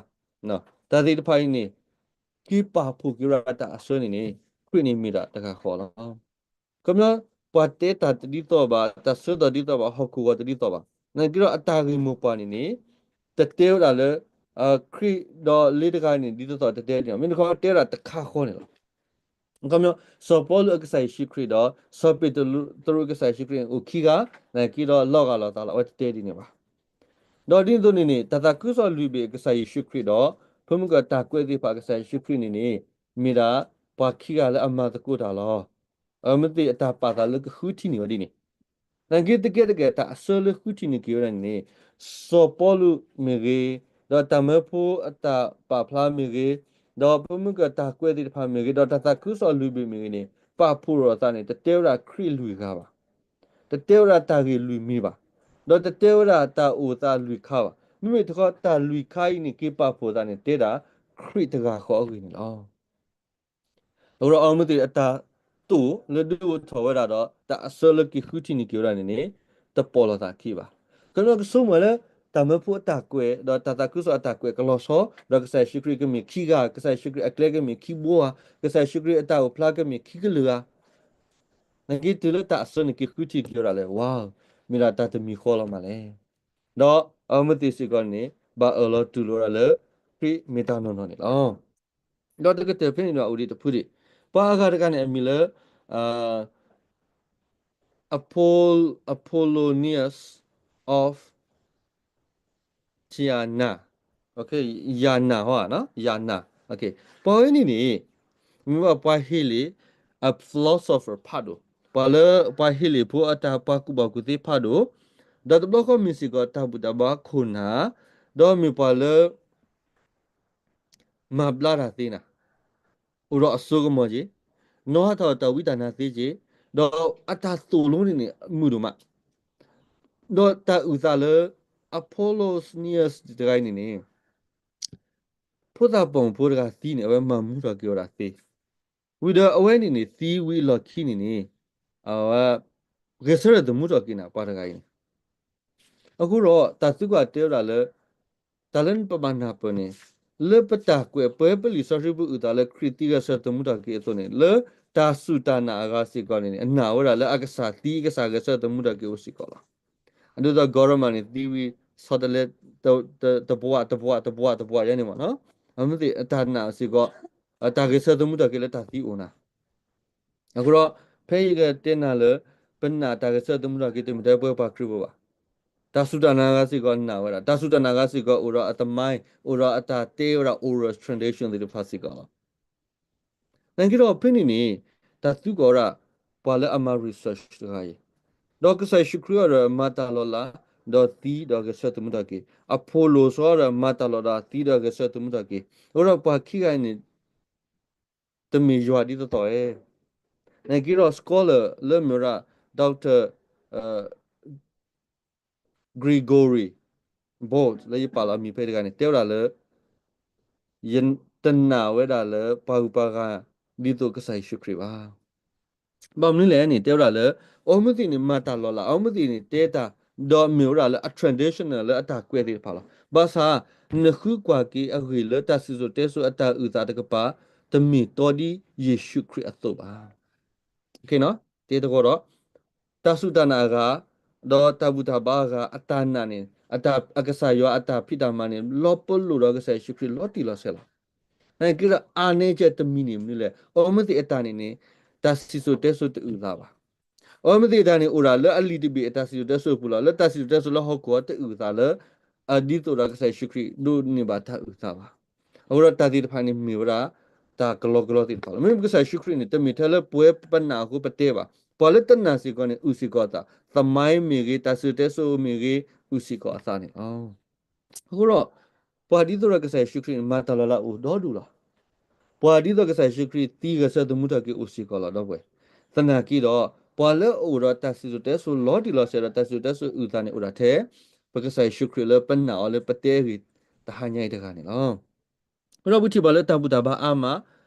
တၢ်သ့ၣ်တဖၣ်အံၤန့ၣ် က့ၤပာ်ဖှိၣ်က့ၤဝဲဒၣ်တၢ်အဆၢန့ၣ်န့ၣ် ခရံာ်န့ၣ်မ့ၢ်ဒၣ်တဂၤဃီလီၤ. ခီပညီ ပှၤတဲတၢ်တဒ်သိးဘၣ်, တၢ်ဆၢကတီၢ်တဒ်သိးဘၣ်, ဟီၣ်ခိၣ်ဂီၤတဒ်သိးဘၣ်, နာ်က့ဒီးအတၢ်ဂ့ၢ်မိၢ်ပှၢ်န့ၣ်န့ၣ် တတဲဝဲဒၣ်လၢ ခရံာ်ဒီးလ့တဂၤန့ၣ် ဒ်သိးသိးတတဲန့ၣ်, မ့ၢ်တခီတဲဝဲဒၣ်တခါဃီန့ၣ်လီၤ. အခီပညီ စီၤပီလူးအကစၢ်ယ့ၣ်ၡူးခရံာ်ဒီး စီၤပ့းတရူးအကစၢ်ယ့ၣ်ၡူးခရံာ်န့ၣ် အိၣ်ခံဂၤ, နာ်က့ဒီးလီၤဂာ်လိာ်သးလီၤ, အဝဲတတဲဒ်န့ၣ်ဘၣ်. ဒီးဒ်သိးန့ၣ်န့ၣ် တၢ်သးခုကစီၣ်လွံၢ်ဘ့ၣ်အကစၢ်ယ့ၣ်ၡူးခရံာ်ဒီး ဖိမုၣ်ကီၢ်တၢ်ကွဲးသ့ၣ်တဖၣ်အကစၢ်ယ့ၣ်ၡူးခရံာ်န့ၣ်န့ၣ် မ့ၢ်ဒၣ်ပှၤခံဂၤလၢအမၤသကိးတၢ်လီၤ. အမ့ၢ်သ့ၣ်အတၢ်ပာ်သးလၢကဃုထံၣ်န့ၢ်ဝဲဒ်န့ၣ်, နာ်က့သကဲတကဲာ် တၢ်အဆၢလၢဃုထံၣ်န့ၢ်က့ၤဝဲဒၣ်န့ၣ်န့ၣ် စီၤပီလူးမ့ၢ်ဂ့ၤ, ဒီးတၢ်မၢဖိအတၢ်ပာ်ဖျါမ့ၢ်ဂ့ၤ, ဒီးဖိမုၣ်ကီၢ်တၢ်ကွဲးသ့ၣ်တဖၣ်မ့ၢ်ဂ့ၤ, ဒီးတၢ်သးခုကစီၣ်လွံၢ်ဘ့ၣ်မ့ၢ်ဂ့ၤန့ၣ် ပာ်ဖှိၣ်ထီၣ်သးန့ၣ် တတဲဝဲဒၣ်ခရံာ်လွံၢ်ဂၤဘၣ်, တတဲဝဲဒၣ်တၢ်ဂ့ၢ်လွံၢ်မံၤဘၣ်, ဒီးတတဲဝဲဒၣ်တၢ်အိၣ်သးလွံၢ်ခါဘၣ်. မ့မ့ၢ်တခီ တၢ်လွံၢ်ခါအံၤန့ၣ် က့ၤပာ်ဖှိၣ်သးန့ၣ် တဲဒၣ်ခရံာ်တဂၤဃီအဂ့ၢ်န့ၣ်လီၤ. အဃိဒီးအမ့ၢ်သ့ၣ်အတၢ်တိာ်လၢဒုးအိၣ်ထီၣ်ဝဲဒၣ်ဒီး တၢ်အဆၢလၢက့ၤဃုထံၣ်န့ၢ်က့ၤဝဲဒၣ်န့ၣ်န့ၣ် တပိာ်လိာ်သးခံဘၣ်. ခီပညီကဆိကမိၣ်လၢ တၢ်မၢဖိအတၢ်ကွဲး ဒီးတၢ်သးခုကစီၣ်အတၢ်ကွဲးကလီၤဆီ, ဒီးကစၢ်ယ့ၣ်ၡူးခရံာ်ကမ့ၢ်ခံဂၤ, ကစၢ်ယ့ၣ်ၡူးခရံာ်အကျဲကမ့ၢ်ခံဘိဧါ, ကစၢ်ယ့ၣ်ၡူးခရံာ်အတၢ်အိၣ်ဖျါကမ့ၢ်ခံကလုာ်ဧါ. နာ်က့တုၤလၢတၢ်အဆၢန့ၣ်က့ၤဃုထံၣ်က့ၤဝဲဒၣ်လဲၣ်, ဝါ, မ့ၢ်ဒၣ်တၢ်တမံၤဃီလီၤမးလဲၣ်. ဒီးအမ့ၢ်သ့ၣ်စ့ၢ်ကီးန့ၣ် ဘၣ်အၢၣ်လီၤတူၢ်လိာ်ဝဲဒၣ်လၢ ခရံာ်မ့ၢ်တၢ်နီၢ်နီၢ်န့ၣ်လီၤ. ဒီးတကတၢၢ်ဖဲန့ၣ်ဒီးအိၣ်ဒံးတဖုဒံး, ပှၤအဂၤတဂၤန့ၣ် အမံၤလၢ Apoll- Apollonius of Tyana, Tyana, ယၤနၤ, ပှၤဝဲန့ၣ်န့ၣ် မ့ၢ်ဘၣ်ပှၤဟ့လ့ၣ် အ philosopher ဖးဒိၣ်, ပှၤလၢပှၤဟ့လ့ၣ်ဖိအတၢ်ပှၤကူၣ်ဘၣ်ကူၣ်သ့ဖးဒိၣ်, ဒီးတဘျီဃီမ့ၢ်စ့ၢ်ကီးတၢ်ဘူၣ်တၢ်ဘါခိၣ်နၢ်, ဒီးမ့ၢ်ပှၤလၢ မၤဘျါတၢ်သ့နၤ, အိၣ်ဒီးအစိကမီၤက့ၤ, နီၢ်ဟးထီၣ်တၢ်ဝံတၢ်နါသ့က့ၤ, ဒီးအတၢ်သိၣ်လိန့ၣ်န့ၣ် မုာ်ဒိၣ်မး, ဒီးတၢ်အုၣ်သးလၢ Apollonius တဂၤအံၤန့ၣ်န့ၣ် ဖိသၣ်ပိာ်မုၣ်ဖိတဂၤသံန့ၣ် အဝဲမၤမူထီၣ်က့ၤဝဲဒၣ်သ့, ဝံၤဒီးအဝဲန့ၣ်န့ၣ် သံဝံၤအလီၢ်ခံန့ၣ်န့ၣ် အဝဲ ဂဲၤဆၢထၢၣ်သမူထီၣ်က့ၤနၤ ပှၤတဂၤအံၤန့ၣ် အဃိဒီး တၢ်သံကွၢ်တဲဝဲဒၣ်လၢ တၢ်လၢပဘၣ်နၢ်ပၢၢ်န့ၣ် လၢပတၢ်ကွဲးပှဲၤပလံာ်စီဆှံပူၤအုၣ်သးလၢခရံာ်သံဂဲၤဆၢထၢၣ်သမူထီၣ်က့ၤအသိးန့ၣ် လၢတၢ်စူၢ်တၢ်နာ်အဂၤစ့ၢ်ကီးန့ၣ်န့ၣ် အနာ်ဝဲဒၣ်လၢအကစၢ်သံကစၢ်ဂဲၤဆၢထၢၣ်သမူထီၣ်က့ၤအိၣ်စ့ၢ်ကီးလီၤ. အဒိသိး Gotama န့ၣ် သံဝံၤ ဆီတလဲ တပှၢ် တပှၢ် တပှၢ် တပှၢ်ယဲန့ၣ်မ့ၢ်နီၤ အမ့ၢ်သ့ၣ်အတၢ်နာ်စ့ၢ်ကီး တၢ်ဂဲၤဆၢထၢၣ်သမူထီၣ်က့ၤလၢတၢ်သံအိၣ်နၤ အဃိဒီး ဖဲယကတဲနၤလၢ ပနာ်တၢ်ဂဲၤဆၢထၢၣ်သမူထီၣ်က့ၤ တမ့ၢ်ထဲပဝဲပှၤခရံာ်ဖိဘၣ်. တၢ်စူၢ်တၢ်နာ်ဂၤစ့ၢ်ကီးနာ်ဝဲဒၣ်, တၢ်စူၢ်တၢ်နာ်ဂၤစ့ၢ်ကီး အိၣ်ဒီးအသမိုင်း, အိၣ်ဒီးအတၢ်တဲဝဲဒၣ် oral tradition သ့ၣ်တဖၣ်စ့ၢ်ကီးလီၤ. နာ်က့ဒီးဖဲန့ၣ်န့ၣ် တၢ်သံကွၢ်ဝဲဒၣ် ပှၤလၢအမၤ research တဂၤအံၤ, ဒီးကစၢ်ယ့ၣ်ၡူးခရံာ်အံၤဒီးမၤတၢ်လီၤလး ဒီးသံဒီးဂဲၤဆၢထၢၣ်သမူထီၣ်က့ၤ, အဖိၣ်လိာ်စီဒီးမၤတၢ်လီၤလး သံဒီးဂဲၤဆၢထၢၣ်သမူထီၣ်က့ၤ, အဃိဒီးပှၤခံဂၤအံၤန့ၣ် တမ့ၢ်ယွၤဒ်သိးသိးဧါ. နာ်က့ဒီး scholar လၢမ့ၢ်ဝဲဒၣ် Doctor အ Gregory Bolt လၢယပာ်လီၤအမံၤဖဲတဂၤန့ၣ် တဲဝဲဒၣ်လၢ ယတနာ်ဝဲဒၣ်လၢပှၤဂုၤပှၤဂၤဒ်သိးကစၢ်ယ့ၣ်ၡူးခရံာ်ဘၣ်. ဘၣ်မနုၤလဲၣ်န့ၣ် တဲဝဲဒၣ်လၢ အီမုၢ်သံးန့ၣ် မၤတၢ်လီၤလး, အီမုၢ်သံးန့ၣ် တဲတၢ် ဒီးမ့ၢ်ဝဲဒၣ်လၢအ traditional လၢအတၢ်ကွဲးသ့ၣ်တဖၣ်လီၤ. ဘၣ်ဆၣ် နဃုကွၢ်က့ၤအဂ့ၢ်လၢတၢ်စံၣ်စိၤတဲစိၤအတၢ်အုၣ်သးတကပၤ တမ့ၢ်တီဒ်ယ့ၣ်ၡူးခရံာ်အသိးဘၣ်. တသ့တဂီၢ်ဒီး တၢ်စူၢ်တၢ်နာ်အဂၤ ဒီးတၢ်ဘူၣ်တၢ်ဘါအဂၤ အတၢ်နာ်န့ၣ် အကစၢ်ယွၤအတၢ်ဖံးတၢ်မၤန့ၣ် လီၤပလိာ်ဒီးကစၢ်ယ့ၣ်ၡူးခရံာ်လီၤတံၢ်လီၤဆဲးလီၤ. နာ်က့ဒီး အါန့ၢ်ကဲတမံၤန့ၣ်မနုၤလဲၣ်. အီမုၢ်သံးအတၢ်န့ၣ်န့ၣ် တၢ်စံၣ်စိၤတဲစိၤတအုၣ်သးဘၣ်. အီမုၢ်သံးအတၢ်န့ၣ် အိၣ်ဒၣ်လၢအလံာ်တဘ့ၣ်အတၢ်စံၣ်စိၤတဲစိၤအပူၤလီၤ. လၢတၢ်စံၣ်စိၤတဲစိၤလၢဟီၣ်ခိၣ်အတအုၣ်သးလၢ အဒ်သိးဒီးကစၢ်ယ့ၣ်ၡူးခရံာ်ဒိးန့ၢ်ဘၣ်တၢ်အုၣ်သးဘၣ်. အဃိဒီးတၢ်သ့ၣ်တဖၣ်န့ၣ်မ့ၢ်ဝဲဒၣ် တၢ်ကလီကလီသ့ၣ်တဖၣ်လီၤ. မ့မ့ၢ်ကစၢ်ယ့ၣ်ၡူးခရံာ်န့ၣ် တမ့ၢ်ထဲလၢပဝဲပနာ်အဃိပတဲဘၣ်. ပှၤလၢတနာ်စ့ၢ်ကီးန့ၣ် အုၣ်စ့ၢ်ကီးအသး, သမိုင်းမ့ၢ်ဂ့ၤ, တၢ်စံၣ်စိၤတဲစိၤမ့ၢ်ဂ့ၤ အုၣ်စ့ၢ်ကီးအသးန့ၣ်လီၤ. အဃိဒီး ပှၤဒ်သိးဒီးကစၢ်ယ့ၣ်ၡူးခရံာ်န့ၣ် မၤတၢ်လီၤလးအိၣ်ဒီဒူၣ်လီၤ. ပှၤဒ်သိးကစၢ်ယ့ၣ်ၡူးခရံာ်သံဂဲၤဆၢထၢၣ်သမူထီၣ်က့ၤအိၣ်စ့ၢ်ကီးလီၤ ဒီပုၢ်ဝဲၢ်. သနာ်က့ဒီး ပှၤလၢအအိၣ်ဒီးတၢ်စံၣ်စိၤတဲစိၤလီၤတံၢ်လီၤဆဲးဒီးတၢ်စံၣ်စိၤတဲစိၤအုၣ်သးန့ၣ်အိၣ်ဒၣ်ထဲ ပကစၢ်ယ့ၣ်ၡူးခရံာ်လၢပနာ်အီၤလၢပတဲအဂ့ၢ်တဟါညါအံၤတဂၤန့ၣ်လီၤ. အဃိဒီးပထံၣ်ဘၣ်လၢတၢ်ဘူၣ်တၢ်ဘါအါမး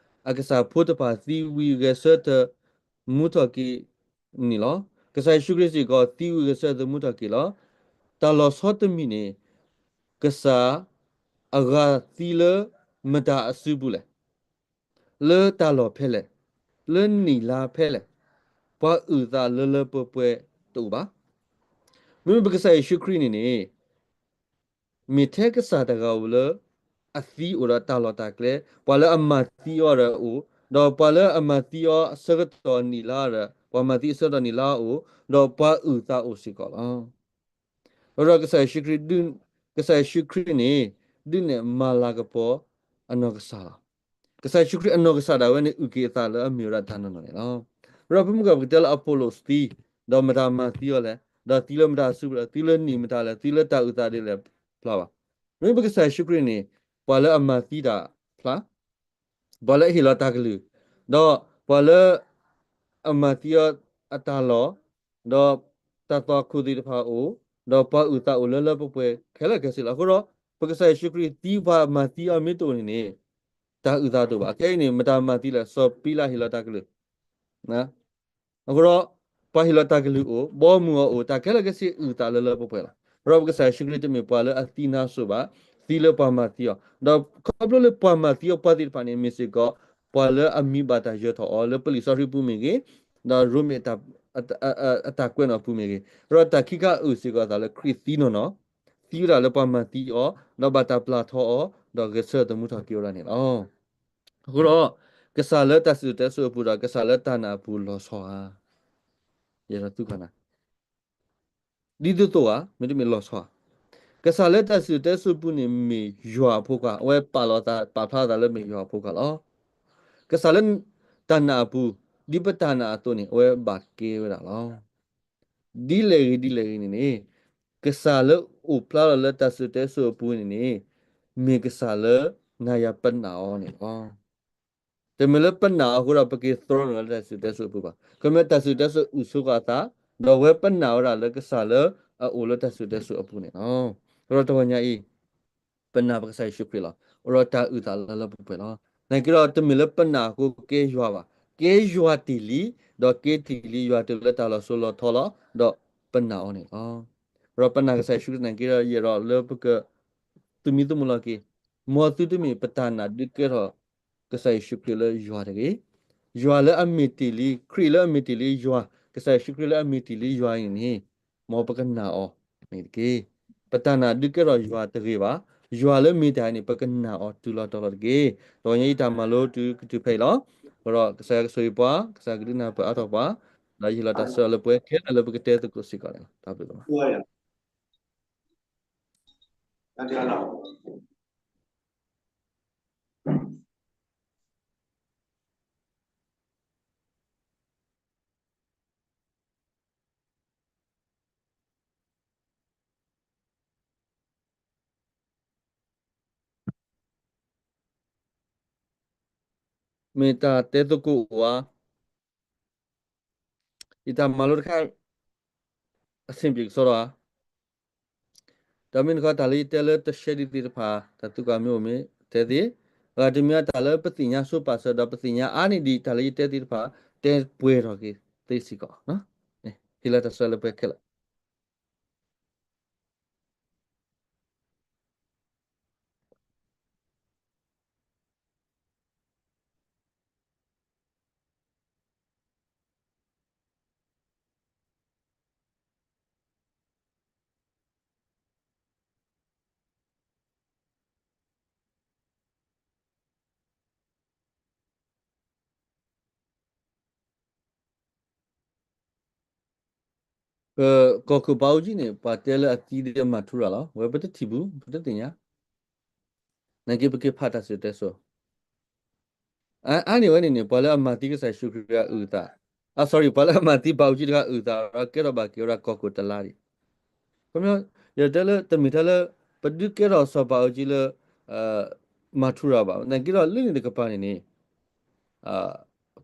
အကစၢ်ဖိတဖၣ်သံဝံၤဂဲၤဆၢထၢၣ်မူထီၣ်က့ၤန့ၣ်လီၤ. ကစၢ်ယ့ၣ်ၡူးခရံာ်စ့ၢ်ကီးသံဝံၤဂဲၤဆၢထၢၣ်သမူထီၣ်က့ၤလီၤ. တၢ်လီၤဆီတမံၤန့ၣ် ကစၢ်အဂၤသံလၢမတၤအစုပူၤလဲၣ်. လၢတၢ်လီၢ်ဖဲလဲၣ်, လၢနံၣ်လါဖဲလဲၣ်, ပှၤအုၣ်သးလၢလၢပှဲၤပှဲၤတအိၣ်ဘၣ်. မ့မ့ၢ်ပကစၢ်ယ့ၣ်ၡူးခရံာ်န့ၣ်န့ၣ် မ့ၢ်ထဲကစၢ်တဂၤဧိၤလၢ အသံအိၣ်ဒီးတၢ်လီၢ်တၢ်ကျဲ, ပှၤလၢအမၤသံအီၤဒီးအိၣ်, ဒီးပှၤလၢအမၤသံအီၤအဆၢကတီၢ်နံၣ်လါဒီး ပှၤမၤသံအဆၢကတီၢ်နံၣ်လါအိၣ်, ဒီးပှၤအုၣ်သးအိၣ်စ့ၢ်ကီးလီၤ. ဒီးကစၢ်ယ့ၣ်ၡူးခရံာ်, ကစၢ်ယ့ၣ်ၡူးခရံာ်န့ၣ် ဒုးနဲၣ်မၤလၤကပီၤအနီၢ်ကစၢ်လီၤ. ကစၢ်ယ့ၣ်ၡူးခရံာ်အနီၢ်ကစၢ်ဒၣ်ဝဲန့ၣ် အုၣ်က့ၤအသးလၢအမ့ၢ်ဝဲဒၣ်တၢ်နီၢ်နီၢ်န့ၣ်လီၤ. ဒီးပမ့ၢ်ကပကတဲလၢအပီလိၣ်သံ, ဒီးမတၤမၤသံအီၤလဲၣ်, ဒီးသံလၢမတၤအစုပူၤလဲၣ်, သံလၢနံၣ်မတၤလဲၣ်, သံလၢတၢ်အုၣ်သးဒ်လဲၣ်, ဖျါဘၣ်. မ့မ့ၢ်ပကစၢ်ယ့ၣ်ၡူးခရံာ်န့ၣ် ပှၤလၢအမၤသံတၢ်ဖျါ ပှၤလၢအဟ့ၣ်လီၤတၢ်ကလုၢ်, ဒီးပှၤလၢအမၤသံအီၤအတၢ်လီၢ်, ဒီးတၢ်သွၣ်ခိၣ်သ့ၣ်တဖၣ်အိၣ်, ဒီးပှၤအုၣ်သးအိၣ်လၢလၢပှဲၤပှဲၤခဲလၢာ်ခဲဆ့လီၤ. အဃိဒီး ပကစၢ်ယ့ၣ်ၡူးခရံာ်သံပှၤမၤသံအီၤမ့ၢ်တအိၣ်န့ၣ်န့ၣ် တၢ်အုၣ်သးတအိၣ်ဘၣ်. အခဲအံၤန့ၣ် မတၤမၤသံလဲၣ်, စီၤပံလးဟ့ၣ်လီၤတၢ်ကလုၢ် အဃိဒီး ပှၤဟ့ၣ်လီၤတၢ်ကလုၢ်အိၣ်, ဘီမုၢ်အီၤအိၣ်, တၢ်ခဲလၢာ်ခဲဆ့အုၣ်သးလၢလၢပှဲၤပှဲၤလီၤ. အဃိဒီးပကစၢ်ယ့ၣ်ၡူးခရံာ်တမ့ၢ်ပှၤလၢအသံနါစိၤဘၣ်, သံလၢပှၤမၤသံအီၤ, ဒီးခီဖျိလၢပှၤမၤသံအီၤပှၤသ့ၣ်တဖၣ်န့ၣ် မ့ၢ်စ့ၢ်ကီး ပှၤလၢအမံၤဘၣ်တၢ်ယၢၤထီၣ်အီၤလၢပလံာ်စီဆှံပူၤမ့ၢ်ဂ့ၤ, ဒီးရိမ့ၤအတၢ်ကွဲးနီၣ်ပူၤမ့ၢ်ဂ့ၤ, ဒီးတၢ်ခံခါအုၣ်စ့ၢ်ကီးအသးလၢခရံာ်သံနီၢ်နီၢ်, သံဝဲဒၣ်လၢပှၤမၤသံအီၤ, ဒီးဘၣ်တၢ်ပျၢ်ထီအီၤ, ဒီးဂဲၤဆၢထၢၣ်သမူထီၣ်က့ၤဝဲဒၣ်န့ၣ်လီၤ. အဃိဒီး ကစၢ်လၢတၢ်စံၣ်စိၤတဲစိၤအပူၤဒီး ကစၢ်လၢတၢ်နာ်အပူၤလီၤဆီဧါ. ယဲဒၣ်သုခီနၤ, ဒ်သိးသိးဧါ, မ့တမ့ၢ်လီၤဆီဧါ. ကစၢ်လၢတၢ်စံၣ်စိၤတဲစိၤအပူၤန့ၣ်မ့ၢ်ယွၤအဖိခွါ, အဝဲပာ်လီၤသးပာ်ဖျါသးလၢမ့ၢ်ယွၤအဖိခွါလီၤ. ကစၢ်လၢတၢ်နာ်အပူၤ, ဒ်ပတၢ်နာ်အသိးန့ၣ် အဝဲဘၣ်ကဲဝဲဒၣ်လီၤ. ဒ်လဲၣ်ဂ့ၤဒ်လဲၣ်ဂ့ၤန့ၣ်န့ၣ်, ကစၢ်လၢအိၣ်ဖျါလီၤလၢတၢ်စံၣ်စိၤတဲစိၤအပူၤန့ၣ်န့ၣ်, မ့ၢ်ကစၢ်လၢနၤယၤပနာ်အီၤန့ၣ်လီၤ. တမ့ၢ်လၢပနာ်အီၤအဃိဒီး ပက့ၤသြီနုာ်လၢတၢ်စံၣ်စိၤတဲစိၤအပူၤဘၣ်. ခီမ့ၢ်တၢ်စံၣ်စိၤတဲစိၤအုၣ်ဆိကီၢ်အသး, ဒီးအဝဲပနာ်ဝဲဒၣ်လၢကစၢ်လၢအအိၣ်လၢတၢ်စံၣ်စိၤတဲစိၤအပူၤန့ၣ်လီၤ. အဃိဒီးတဂီၤညါအံၤ ပနာ်ပကစၢ်ယ့ၣ်ၡူးခရံာ်လီၤ. အဃိဒီးတၢ်အုၣ်သးလၢလၢပှဲၤပှဲၤလီၤ. နာ်က့ဒီးတမ့ၢ်လၢပနာ်အဃိကဲယွၤဘၣ်. ကဲယွၤတ့ၢ်လံ, ဒီးကဲတ့ၢ်လံယွၤတုၤလၢတၢ်လီၤစိၤလီၤထီလီၤ, ဒီးပနာ်အီၤန့ၣ်လီၤ. အဃိဒီးပနာ်ကစၢ်ယ့ၣ်ၡူးခရံာ်နာ်က့ဒီး ယအဲၣ်ဒိးလၢပက သုးမံသုးမုၢ်လီၤက့ၤ, မ်သုတမ့ၢ်ပတၢ်နာ်ဒုးကဲထီၣ် ကစၢ်ယ့ၣ်ၡူးခရံာ်လၢယွၤတဂ့ၤ. ယွၤလၢအမ့ၢ်တ့ၢ်လံ, ခရံာ်လၢအမ့ၢ်တ့ၢ်လံယွၤ, ကစၢ်ယ့ၣ်ၡူးခရံာ်လၢအမ့ၢ်တ့ၢ်လံယွၤအံၤန့ၣ်, မ်ပကနာ်အီၤန့ၣ်တက့ၢ်. ပတၢ်နာ်ဒုးကဲထီၣ်ယွၤတဂ့ၤဘၣ်. ယွၤလၢမ့ၢ်တ့ၢ်အံၤန့ၣ် ပကနာ်အီၤတုၤလီၤတီၤလီၤတက့ၢ်. တဂီၤညါအံၤတၢ်မၤလိတုၤကတုၤဖဲအံၤလီၤ. အဃိဒီးကစၢ်ယွၤကဆိၣ်ဂ့ၤပှၤ, ကစၢ်ယွၤကဒုးနၢ်ပၢၢ်အါထီၣ်ပှၤ, ဒီးယဟ့ၣ်လီၤတၢ်ဆၢလၢပှဲၤခဲလၢာ်လၢပကတဲသကိးစ့ၢ်ကီးန့ၣ်လီၤ. တၢ်ဘျုးဒိၣ်မး. မ့ၢ်တၢ်တဲသကိးဧါ, ယတၢ်မၤလိတခါ အဆင်ပြေကစီဒီဧါ. ဒီးမ့ၢ်တခီတၢ်လၢယတဲလၢတရှဲဒံးသ့ၣ်တဖၣ် တၢ်သံကွၢ်မ့ၢ်အိၣ်မ့ၢ်တဲသ့, အဂၤတမံၤတၢ်လၢပသ့ၣ်ညါဆိပာ်စၢၤဒီးပသ့ၣ်ညါအါန့ၢ်ဒံးတၢ်လၢယတဲသ့ၣ်တဖၣ် တဲပှဲၤထီၣ်က့ၤသ့စ့ၢ်ကီး, ဟ့ၣ်လီၤတၢ်ဆၢလၢပှဲၤခဲလၢာ် ပကီၢ်ခိၣ်ဘးအူကၠံန့ၣ် ပှၤတဲလၢအသံဒ်အမၤထူရၤလီၤ. ဝဲပတထံၣ်ဘူး ပတသ့ၣ်ညါ, နာ်က့ပက့ၤဖးတၢ်စံၣ်စိၤတဲစိၤ အါန့ၢ်ဝဲန့ၣ်န့ၣ် ပှၤလၢအမၤသံကစၢ်ယ့ၣ်ၡူးခရံာ်အုၣ်သး, အ sorry ပှၤလၢအမၤသံဘးအူကၠံတဂၤအုၣ်သးဒီးကဲထီၣ်ဘၣ်က့ၤဝဲဒၣ်ကီၢ်ခိၣ်တလါဒံး, ခီပညီ ယတဲလၢတမ့ၢ်ထဲလၢ ပဒုးကဲထီၣ်စီၤဘးအူကၠံလၢ မၤထူရၤဘၣ်, နာ်က့ဒီးလၢန့ၣ်တကပၤန့ၣ်န့ၣ်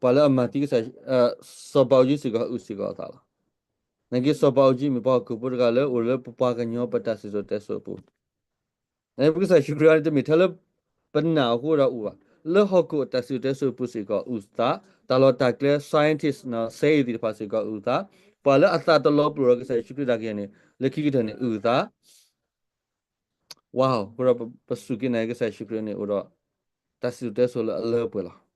ပှၤလၢအမၤသံကစၢ် စီၤဘးအူကၠံစ့ၢ်ကီးအုၣ်စ့ၢ်ကီးအသးလီၤ. နာ်က့စီၤဘးအူကၠံမ့ၢ်ပှၤဟီၣ်ခိၣ်ဖိတဂၤလၢအိၣ်လၢပပှၤကညီပတၢ်စံၣ်စိၤတဲစိၤအပူၤ, နာ်က့ပကစၢ်ယ့ၣ်ၡူးခရံာ်န့ၣ် တမ့ၢ်ထဲလၢ ပနာ်အဃိဒီးအိၣ်ဘၣ်, လၢဟီၣ်ခိၣ်အတၢ်စံၣ်စိၤတဲစိၤအပူၤစ့ၢ်ကီးအုၣ်သး, တၢ်လီၢ်တၢ်ကျဲ scientist နီၤ စဲအံၤသ့ၣ်တဖၣ်စ့ၢ်ကီးအုၣ်သး, ပှၤလၢအသးတလီၤပလိာ်ဒီးကစၢ်ယ့ၣ်ၡူးခရံာ်ဒၣ်ကယဲၢ်န့ၣ် လၢခံကတၢၢ်န့ၣ်အုၣ်သး ဝါ အဃိဒီးပစူၢ်က့ၤနာ်က့ၤကစၢ်ယ့ၣ်ၡူးခရံာ်န့ၣ်အိၣ်ဒီး တၢ်စံၣ်စိၤတဲစိၤလၢအလၢပှဲၤလီၤ.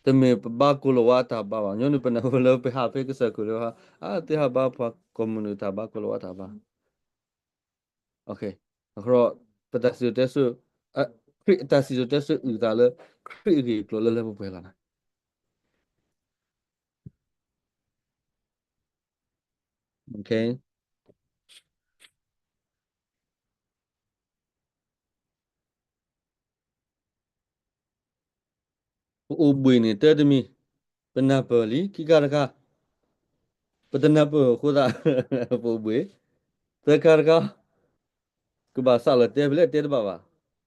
တမ့ၢ်ပဘါကိၢ်လိာ်ဝါအတၢ်ဘါဘၣ်, ညီနုၢ်ပနၢ်ဟူလၢပဟးဖဲကစၢၢ်ခိၣ်လၢ အါ သုဟးဘါပှၤကီၢ်မုၢ်နုာ်တၢ်ဘါကိၢ်လိာ်ဝါတၢ်ဘါ, အဃိဒီး ပတၢ်စံၣ်စိၤတဲစိၤ ခရံာ်အတၢ်စံၣ်စိၤတဲစိၤအုၣ်သးလၢ ခရံာ်အဂ့ၢ်အကျိၤလၢလၢပှဲၤပှဲၤလီၤ. ပအိၣ်ဘှံးန့ၣ်တၢ်တမံၤ, ပနၢ်ပၢၢ်လံ ခံခါတခါ, ပတနၢ်ပၢၢ်အဃိသတး ပအိၣ်ဘှံး, သၢခါတခါ ကဘၣ်စးလီၤတဲဖဲလဲၣ်တဲတဘၣ်ဘၣ်,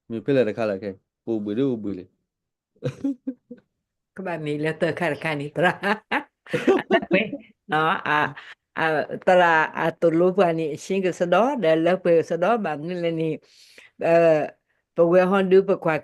မ့ၢ်ဖဲလဲၣ်တခါလဲၣ်ခဲ, ပအိၣ်ဘှံးဒ်အိၣ်ဘှံးလံ ကဘၣ်မ့ၢ်လၢသၢခါတခါန့ၣ် သရၣ်, သရၣ်အသိၣ်လိပှၤန့ၣ် အဆ့ကစဒီး ဒီးလၢပှဲၤကစဒီး ဘၣ်မနုၤလဲၣ်န့ၣ် ပဝဲဟီဒုပကွၢ်